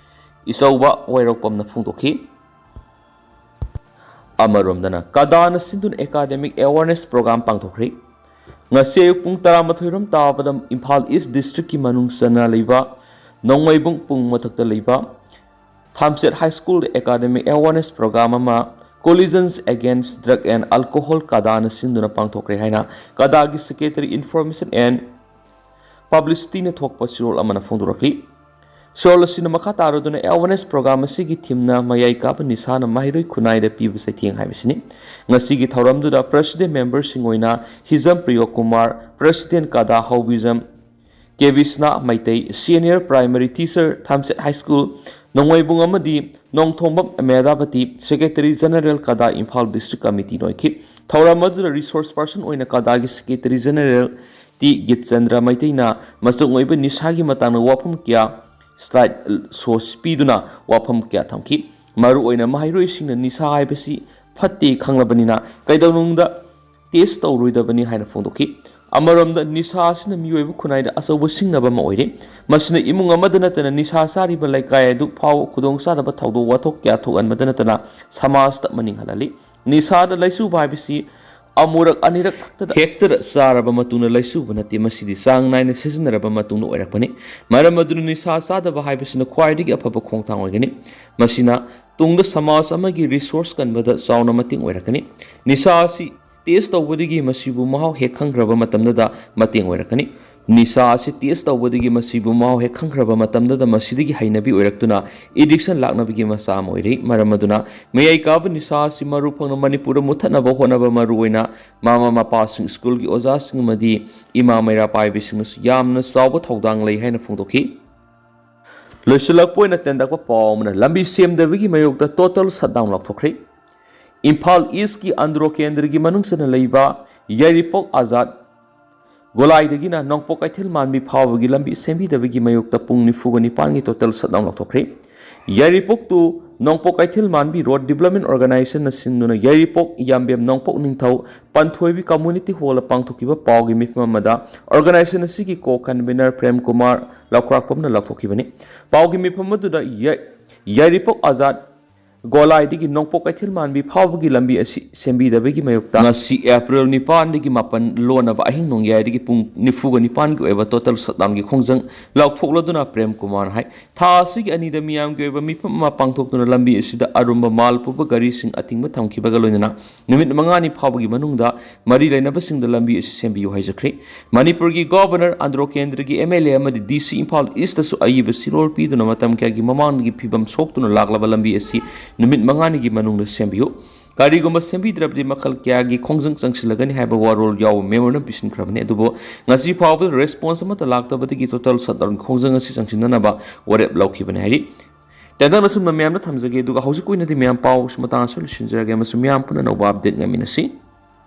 ꯏꯆꯧꯕ ꯋꯥꯏꯔꯣꯛꯄꯝꯅ ꯐꯣꯡꯗꯣꯛꯈꯤ꯫ ꯑꯃꯔꯣꯝꯗꯅ ꯀꯗꯥꯅ ꯁꯤꯟꯗꯨꯅ academic awareness program ꯄꯥꯡꯊꯣꯛꯈ꯭ꯔꯤ꯫ ꯉꯁꯤ ꯑꯌꯨꯛ ꯄꯨꯡ ꯇꯔꯥꯃꯥꯊꯣꯏ ꯔꯣꯝ ꯇꯥꯕꯗ ꯏꯝꯐꯥꯜ East districtꯀꯤ ꯃꯅꯨꯡ ꯆꯟꯅ ꯂꯩꯕ ꯅꯣꯡꯃꯩꯕꯨꯡ ꯄꯨꯡ ꯃꯊꯛꯇ ꯂꯩꯕ ꯊꯥꯝꯆꯦꯠ High Schoolꯗ academic awareness program ꯑꯃ Coalitions Against Drug and Alcohol ꯀꯗꯥꯅ ꯁꯤꯟꯗꯨꯅ ꯄꯥꯡꯊꯣꯛꯈ꯭ꯔꯦ ꯍꯥꯏꯅ ꯀꯗꯥꯒꯤ Secretary Information and ꯄꯕ꯭ꯂꯤꯁꯤꯇꯤꯅ ꯊꯣꯛꯄ ꯆꯦꯔꯣꯜ ꯑꯃꯅ ꯐꯣꯡꯗꯣꯔꯛꯂꯤ꯫ ꯆꯦꯔꯣꯜ ꯑꯁꯤꯅ ꯃꯈꯥ ꯇꯥꯔꯗꯨꯅ ꯑꯦꯋꯥꯔꯅꯦꯁ ꯄ꯭ꯔꯣꯒ꯭ꯔꯥꯝ ꯑꯁꯤꯒꯤ ꯊꯤꯝꯅ ꯃꯌꯥꯏ ꯀꯥꯕ ꯅꯤꯁꯥꯅ ꯃꯍꯩꯔꯣꯏ ꯈꯨꯟꯅꯥꯏꯗ ꯄꯤꯕ ꯆꯩꯊꯦꯡ ꯍꯥꯏꯕꯁꯤꯅꯤ꯫ ꯉꯁꯤꯒꯤ ꯊꯧꯔꯝꯗꯨꯗ ꯄ꯭ꯔꯦꯁꯤꯗꯦꯟ ꯃꯦꯝꯕꯔꯁꯤꯡ ꯑꯣꯏꯅ ꯍꯤꯖꯝ ꯄ꯭ꯔꯤꯌꯣ ꯀꯨꯃꯥꯔ, ꯄ꯭ꯔꯦꯁꯤꯗꯦꯟ ꯀꯗꯥ ꯍꯧꯕꯤꯖꯝ, K Bishna Meitei, senior primary teacher Thamchet high school Nongmeibung ꯑꯃꯗꯤ ꯅꯣꯡꯊꯣꯝꯕꯝ ꯃꯦꯙꯥꯕꯇꯤ, ꯁꯦꯀ꯭ꯔꯦꯇꯔꯤ ꯖꯦꯅꯔꯦꯜ ꯀꯗꯥ ꯏꯝꯐꯥꯜ ꯗꯤꯁꯇ꯭ꯔꯤꯛ ꯀꯃꯤꯇꯤ ꯂꯣꯏꯈꯤ꯫ ꯊꯧꯔꯝ ꯑꯗꯨꯗ ꯔꯤꯁꯣꯔꯁ ꯄꯔꯁꯟ ꯑꯣꯏꯅ ꯀꯗꯥꯒꯤ ꯁꯦꯀ꯭ꯔꯦꯇꯔꯤ ꯖꯦꯅꯔꯦꯜ ꯇꯤ ꯒꯤꯠꯆꯟꯗ꯭ꯔ ꯃꯩꯇꯩꯅ ꯃꯆꯪ ꯑꯣꯏꯕ ꯅꯤꯁꯥꯒꯤ ꯃꯇꯥꯡꯗ ꯋꯥꯐꯝ ꯀꯌꯥ ꯁ꯭ꯂꯥꯏꯗ ꯁꯣꯁ ꯄꯤꯗꯨꯅ ꯋꯥꯐꯝ ꯀꯌꯥ ꯊꯝꯈꯤ꯫ ꯃꯔꯨꯑꯣꯏꯅ ꯃꯍꯩꯔꯣꯏꯁꯤꯡꯅ ꯅꯤꯁꯥ ꯍꯥꯏꯕꯁꯤ ꯐꯠꯇꯦ ꯈꯪꯂꯕꯅꯤꯅ ꯀꯩꯗꯧꯅꯨꯡꯗ ꯇꯦꯁ ꯇꯧꯔꯣꯏꯗꯕꯅꯤ ꯍꯥꯏꯅ ꯐꯣꯡꯗꯣꯛꯈꯤ꯫ ꯑꯃꯔꯣꯝꯗ ꯅꯤꯁꯥ ꯑꯁꯤꯅ ꯃꯤꯑꯣꯏꯕ ꯈꯨꯟꯅꯥꯏꯗ ꯑꯆꯧꯕ ꯁꯤꯡꯅꯕ ꯑꯃ ꯑꯣꯏꯔꯦ꯫ ꯃꯁꯤꯅ ꯏꯃꯨꯡ ꯑꯃꯗ ꯅꯠꯇꯅ ꯅꯤꯁꯥ ꯆꯥꯔꯤꯕ ꯂꯩꯀꯥꯏ ꯑꯗꯨ ꯐꯥꯎꯕ ꯈꯨꯗꯣꯡꯆꯥꯗꯕ ꯊꯧꯗꯣꯛ ꯋꯥꯊꯣꯛ ꯀꯌꯥ ꯊꯣꯛꯍꯟꯕꯗ ꯅꯠꯇꯅ ꯁꯃꯥꯖꯇ ꯃꯅꯤꯡ ꯍꯜꯍꯜꯂꯤ꯫ ꯅꯤꯁꯥꯗ ꯂꯩꯆꯨꯕ ꯍꯥꯏꯕꯁꯤ ꯑꯃꯨꯔꯛ ꯑꯅꯤꯔꯛ ꯈꯛꯇꯗ ꯍꯦꯛꯇꯗ ꯆꯥꯔꯕ ꯃꯇꯨꯡꯗ ꯂꯩꯆꯨꯕ ꯅꯠꯇꯦ, ꯃꯁꯤꯗꯤ ꯆꯥꯡ ꯅꯥꯏꯅ ꯁꯤꯖꯤꯟꯅꯔꯕ ꯃꯇꯨꯡꯗ ꯑꯣꯏꯔꯛꯄꯅꯤ꯫ ꯃꯔꯝ ꯑꯗꯨꯅ ꯅꯤꯁꯥ ꯆꯥꯗꯕ ꯍꯥꯏꯕꯁꯤꯅ ꯈ꯭ꯋꯥꯏꯗꯒꯤ ꯑꯐꯕ ꯈꯣꯡꯊꯥꯡ ꯑꯣꯏꯒꯅꯤ꯫ ꯃꯁꯤꯅ ꯇꯨꯡꯗ ꯁꯃꯥꯖ ꯑꯃꯒꯤ ꯔꯤꯁꯣꯔꯁ ꯀꯟꯕꯗ ꯆꯥꯎꯅ ꯃꯇꯦꯡ ꯑꯣꯏꯔꯛꯀꯅꯤ꯫ ꯅꯤꯁꯥ ꯑꯁꯤ ꯇꯦꯁ ꯇꯧꯕꯗꯒꯤ ꯃꯁꯤꯕꯨ ꯃꯍꯥꯎ ꯍꯦꯛ ꯈꯪꯈ꯭ꯔꯕ ꯃꯇꯝꯗꯗ ꯃꯇꯦꯡ ꯑꯣꯏꯔꯛꯀꯅꯤ꯫ ꯅꯤꯁꯥ ꯑꯁꯤ ꯇꯦꯁ ꯇꯧꯕꯗꯒꯤ ꯃꯁꯤꯕꯨ ꯃꯍꯥꯎ ꯍꯦꯛ ꯈꯪꯈ꯭ꯔꯕ ꯃꯇꯝꯗꯗ ꯃꯁꯤꯗꯒꯤ ꯍꯩꯅꯕꯤ ꯑꯣꯏꯔꯛꯇꯨꯅ ꯏꯗꯤꯛꯁꯟ ꯂꯥꯛꯅꯕꯒꯤ ꯃꯆꯥꯛ ꯑꯃ ꯑꯣꯏꯔꯤ꯫ ꯃꯔꯝ ꯑꯗꯨꯅ ꯃꯌꯥꯏ ꯀꯥꯕ ꯅꯤꯁꯥ ꯑꯁꯤ ꯃꯔꯨ ꯐꯪꯅ ꯃꯅꯤꯄꯨꯔꯗ ꯃꯨꯊꯠꯅꯕ ꯍꯣꯠꯅꯕ, ꯃꯔꯨꯑꯣꯏꯅ ꯃꯃꯥ ꯃꯄꯥꯁꯤꯡ, ꯁ꯭ꯀꯨꯜꯒꯤ ꯑꯣꯖꯥꯁꯤꯡ ꯑꯃꯗꯤ ꯏꯃꯥ ꯃꯩꯔꯥ ꯄꯥꯏꯕꯤꯁꯤꯡꯅꯁꯨ ꯌꯥꯝꯅ ꯆꯥꯎꯕ ꯊꯧꯗꯥꯡ ꯂꯩ ꯍꯥꯏꯅ ꯐꯣꯡꯗꯣꯛꯈꯤ꯫ ꯂꯣꯏꯁꯤꯜꯂꯛꯄ ꯑꯣꯏꯅ ꯇꯦꯟꯗꯛꯄ ꯄꯥꯎ ꯑꯃꯅ ꯂꯝꯕꯤ ꯁꯦꯝꯗꯕꯒꯤ ꯃꯥꯌꯣꯛꯇ ꯇꯣꯇꯦꯜ ꯁꯠꯗꯥꯎꯟ ꯂꯥꯎꯊꯣꯛꯈ꯭ꯔꯦ꯫ ꯏꯝꯐꯥꯜ ꯏꯁꯀꯤ ꯑꯟꯗ꯭ꯔꯣ ꯀꯦꯟꯗ꯭ꯔꯒꯤ ꯃꯅꯨꯡ ꯆꯟꯅ ꯂꯩꯕ ꯌꯥꯏꯔꯤꯄꯣꯛ ꯑꯖꯥꯗ ꯒꯣꯂꯥꯏꯗꯒꯤꯅ ꯅꯣꯡꯄꯣꯛ ꯀꯩꯊꯦꯜ ꯃꯥꯟꯕꯤ ꯐꯥꯎꯕꯒꯤ ꯂꯝꯕꯤ ꯁꯦꯝꯕꯤꯗꯕꯒꯤ ꯃꯥꯌꯣꯛꯇ ꯄꯨꯡ ꯅꯤꯐꯨꯒ ꯅꯤꯄꯥꯟꯒꯤ ꯇꯣꯇꯦꯜ ꯁꯠꯗꯥꯎꯟ ꯂꯥꯎꯊꯣꯛꯈ꯭ꯔꯦ꯫ ꯌꯥꯏꯔꯤꯄꯣꯛ to ꯅꯣꯡꯄꯣꯛ ꯀꯩꯊꯦꯜ ꯃꯥꯟꯕꯤ ꯔꯣꯗ ꯗꯤꯕ꯭ꯂꯞꯃꯦꯟ ꯑꯣꯔꯒꯅꯥꯏꯖꯦꯁꯟꯅ ꯁꯤꯟꯗꯨꯅ ꯌꯥꯏꯔꯤꯄꯣꯛ ꯌꯥꯝꯕꯦꯝ ꯅꯣꯡꯄꯣꯛ ꯅꯤꯡꯊꯧ ꯄꯟꯊꯣꯏꯕꯤ ꯀꯝꯃꯨꯅꯤꯇꯤ ꯍꯣꯜꯗ ꯄꯥꯡꯊꯣꯛꯈꯤꯕ ꯄꯥꯎꯒꯤ ꯃꯤꯐꯝ ꯑꯃꯗ ꯑꯣꯔꯒꯅꯥꯏꯖꯦꯁꯟ ꯑꯁꯤꯒꯤ ꯀꯣ ꯀꯟꯚꯤꯅꯔ ꯄ꯭ꯔꯦꯝ ꯀꯨꯃꯥꯔ ꯂꯧꯈ꯭ꯔꯥꯛꯄꯝꯅ ꯂꯥꯎꯊꯣꯛꯈꯤꯕꯅꯤ꯫ ꯄꯥꯎꯒꯤ ꯃꯤꯐꯝ ꯑꯗꯨꯗ ꯌꯥꯏ-, ꯌꯥꯏꯔꯤꯄꯣꯛ ꯑꯖꯥꯗ ꯒꯣꯂꯥꯏꯗꯒꯤ ꯅꯣꯡꯄꯣꯛ ꯀꯩꯊꯦꯜ ꯃꯥꯟꯕꯤ ꯐꯥꯎꯕꯒꯤ ꯂꯝꯕꯤ ꯑꯁꯤ ꯁꯦꯝꯕꯤꯗꯕꯒꯤ ꯃꯥꯌꯣꯛꯇ ꯉꯁꯤ ꯑꯦꯄ꯭ꯔꯤꯜ ꯅꯤꯄꯥꯟꯗꯒꯤ ꯃꯥꯄꯟ ꯂꯣꯟꯅꯕ ꯑꯍꯤꯡ ꯅꯣꯡꯌꯥꯏꯗꯒꯤ ꯄꯨꯡ ꯅꯤꯐꯨꯒ ꯅꯤꯄꯥꯟꯒꯤ ꯑꯣꯏꯕ ꯇꯣꯇꯦꯜ ꯁꯠꯗꯥꯎꯟꯒꯤ ꯈꯣꯡꯖꯪ ꯂꯥꯎꯊꯣꯛꯂꯗꯨꯅ ꯄ꯭ꯔꯦꯝ ꯀꯨꯃꯥꯔꯅ ꯍꯥꯏ꯫ ꯊꯥ ꯑꯁꯤꯒꯤ ꯑꯅꯤꯗ ꯃꯤꯌꯥꯝꯒꯤ ꯑꯣꯏꯕ ꯃꯤꯐꯝ ꯑꯃ ꯄꯥꯡꯊꯣꯛꯇꯨꯅ ꯂꯝꯕꯤ ꯑꯁꯤꯗ ꯑꯔꯨꯝꯕ ꯃꯥꯜ ꯄꯨꯕ ꯒꯥꯔꯤꯁꯤꯡ ꯑꯊꯤꯡꯕ ꯊꯝꯈꯤꯕꯒ ꯂꯣꯏꯅꯅ ꯅꯨꯃꯤꯠ ꯃꯉꯥꯅꯤ ꯐꯥꯎꯕꯒꯤ ꯃꯅꯨꯡꯗ ꯃꯔꯤ ꯂꯩꯅꯕꯁꯤꯡꯗ ꯂꯝꯕꯤ ꯑꯁꯤ ꯁꯦꯝꯕꯤꯌꯨ ꯍꯥꯏꯖꯈ꯭ꯔꯦ꯫ ꯃꯅꯤꯄꯨꯔꯒꯤ ꯒꯣꯚꯔꯅꯔ, ꯑꯟꯗ꯭ꯔꯣ ꯀꯦꯟꯗ꯭ꯔꯒꯤ ꯑꯦꯝ ꯑꯦꯜ ꯑꯦ ꯑꯃꯗꯤ ꯗꯤ ꯁꯤ ꯏꯝꯐꯥꯜ ꯏꯁꯇꯁꯨ ꯑꯏꯕ ꯁꯤꯔꯣꯜ ꯄꯤꯗꯨꯅ ꯃꯇꯝ ꯀꯌꯥꯒꯤ ꯃꯃꯥꯡꯗꯒꯤ ꯐꯤꯕꯝ ꯁꯣꯛꯇꯨꯅ ꯂꯥꯛꯂꯕ ꯂꯝꯕꯤ ꯑꯁꯤ ꯅꯨꯃꯤꯠ ꯃꯉꯥꯅꯤꯒꯤ ꯃꯅꯨꯡꯗ ꯁꯦꯝꯕꯤꯌꯨ꯫ ꯀꯔꯤꯒꯨꯝꯕ ꯁꯦꯝꯕꯤꯗ꯭ꯔꯕꯗꯤ ꯃꯈꯜ ꯀꯌꯥꯒꯤ ꯈꯣꯡꯖꯪ ꯆꯪꯁꯤꯜꯂꯒꯅꯤ ꯍꯥꯏꯕ ꯋꯥꯔꯣꯜ ꯌꯥꯎꯕ memorandum ꯄꯤꯁꯤꯟꯈ꯭ꯔꯕꯅꯤ꯫ ꯑꯗꯨꯕꯨ ꯉꯁꯤ ꯐꯥꯎꯕꯗ response ꯑꯃꯠꯇ ꯂꯥꯛꯇꯕꯗꯒꯤ ꯇꯣꯇꯦꯜ ꯁꯠꯗꯥꯎꯟ ꯈꯣꯡꯖꯪ ꯑꯁꯤ ꯆꯪꯁꯤꯟꯅꯅꯕ ꯋꯥꯔꯦꯞ ꯂꯧꯈꯤꯕꯅꯤ ꯍꯥꯏꯔꯤ꯫ ꯇꯦꯟꯇꯛꯅ ꯁꯨꯝꯅ ꯃꯌꯥꯝꯗ ꯊꯝꯖꯒꯦ, ꯑꯗꯨꯒ ꯍꯧꯖꯤꯛꯀꯤ ꯑꯣꯏꯅꯗꯤ ꯃꯌꯥꯝ ꯄꯥꯎ ꯃꯇꯥꯡ ꯑꯁꯤꯗ ꯂꯣꯏꯁꯤꯟꯖꯔꯒꯦ ꯑꯃꯁꯨꯡ ꯃꯌꯥꯝ ꯄꯨꯟꯅ ꯑꯅꯧꯕ update ꯉꯥꯏꯃꯤꯟꯅꯁꯤ꯫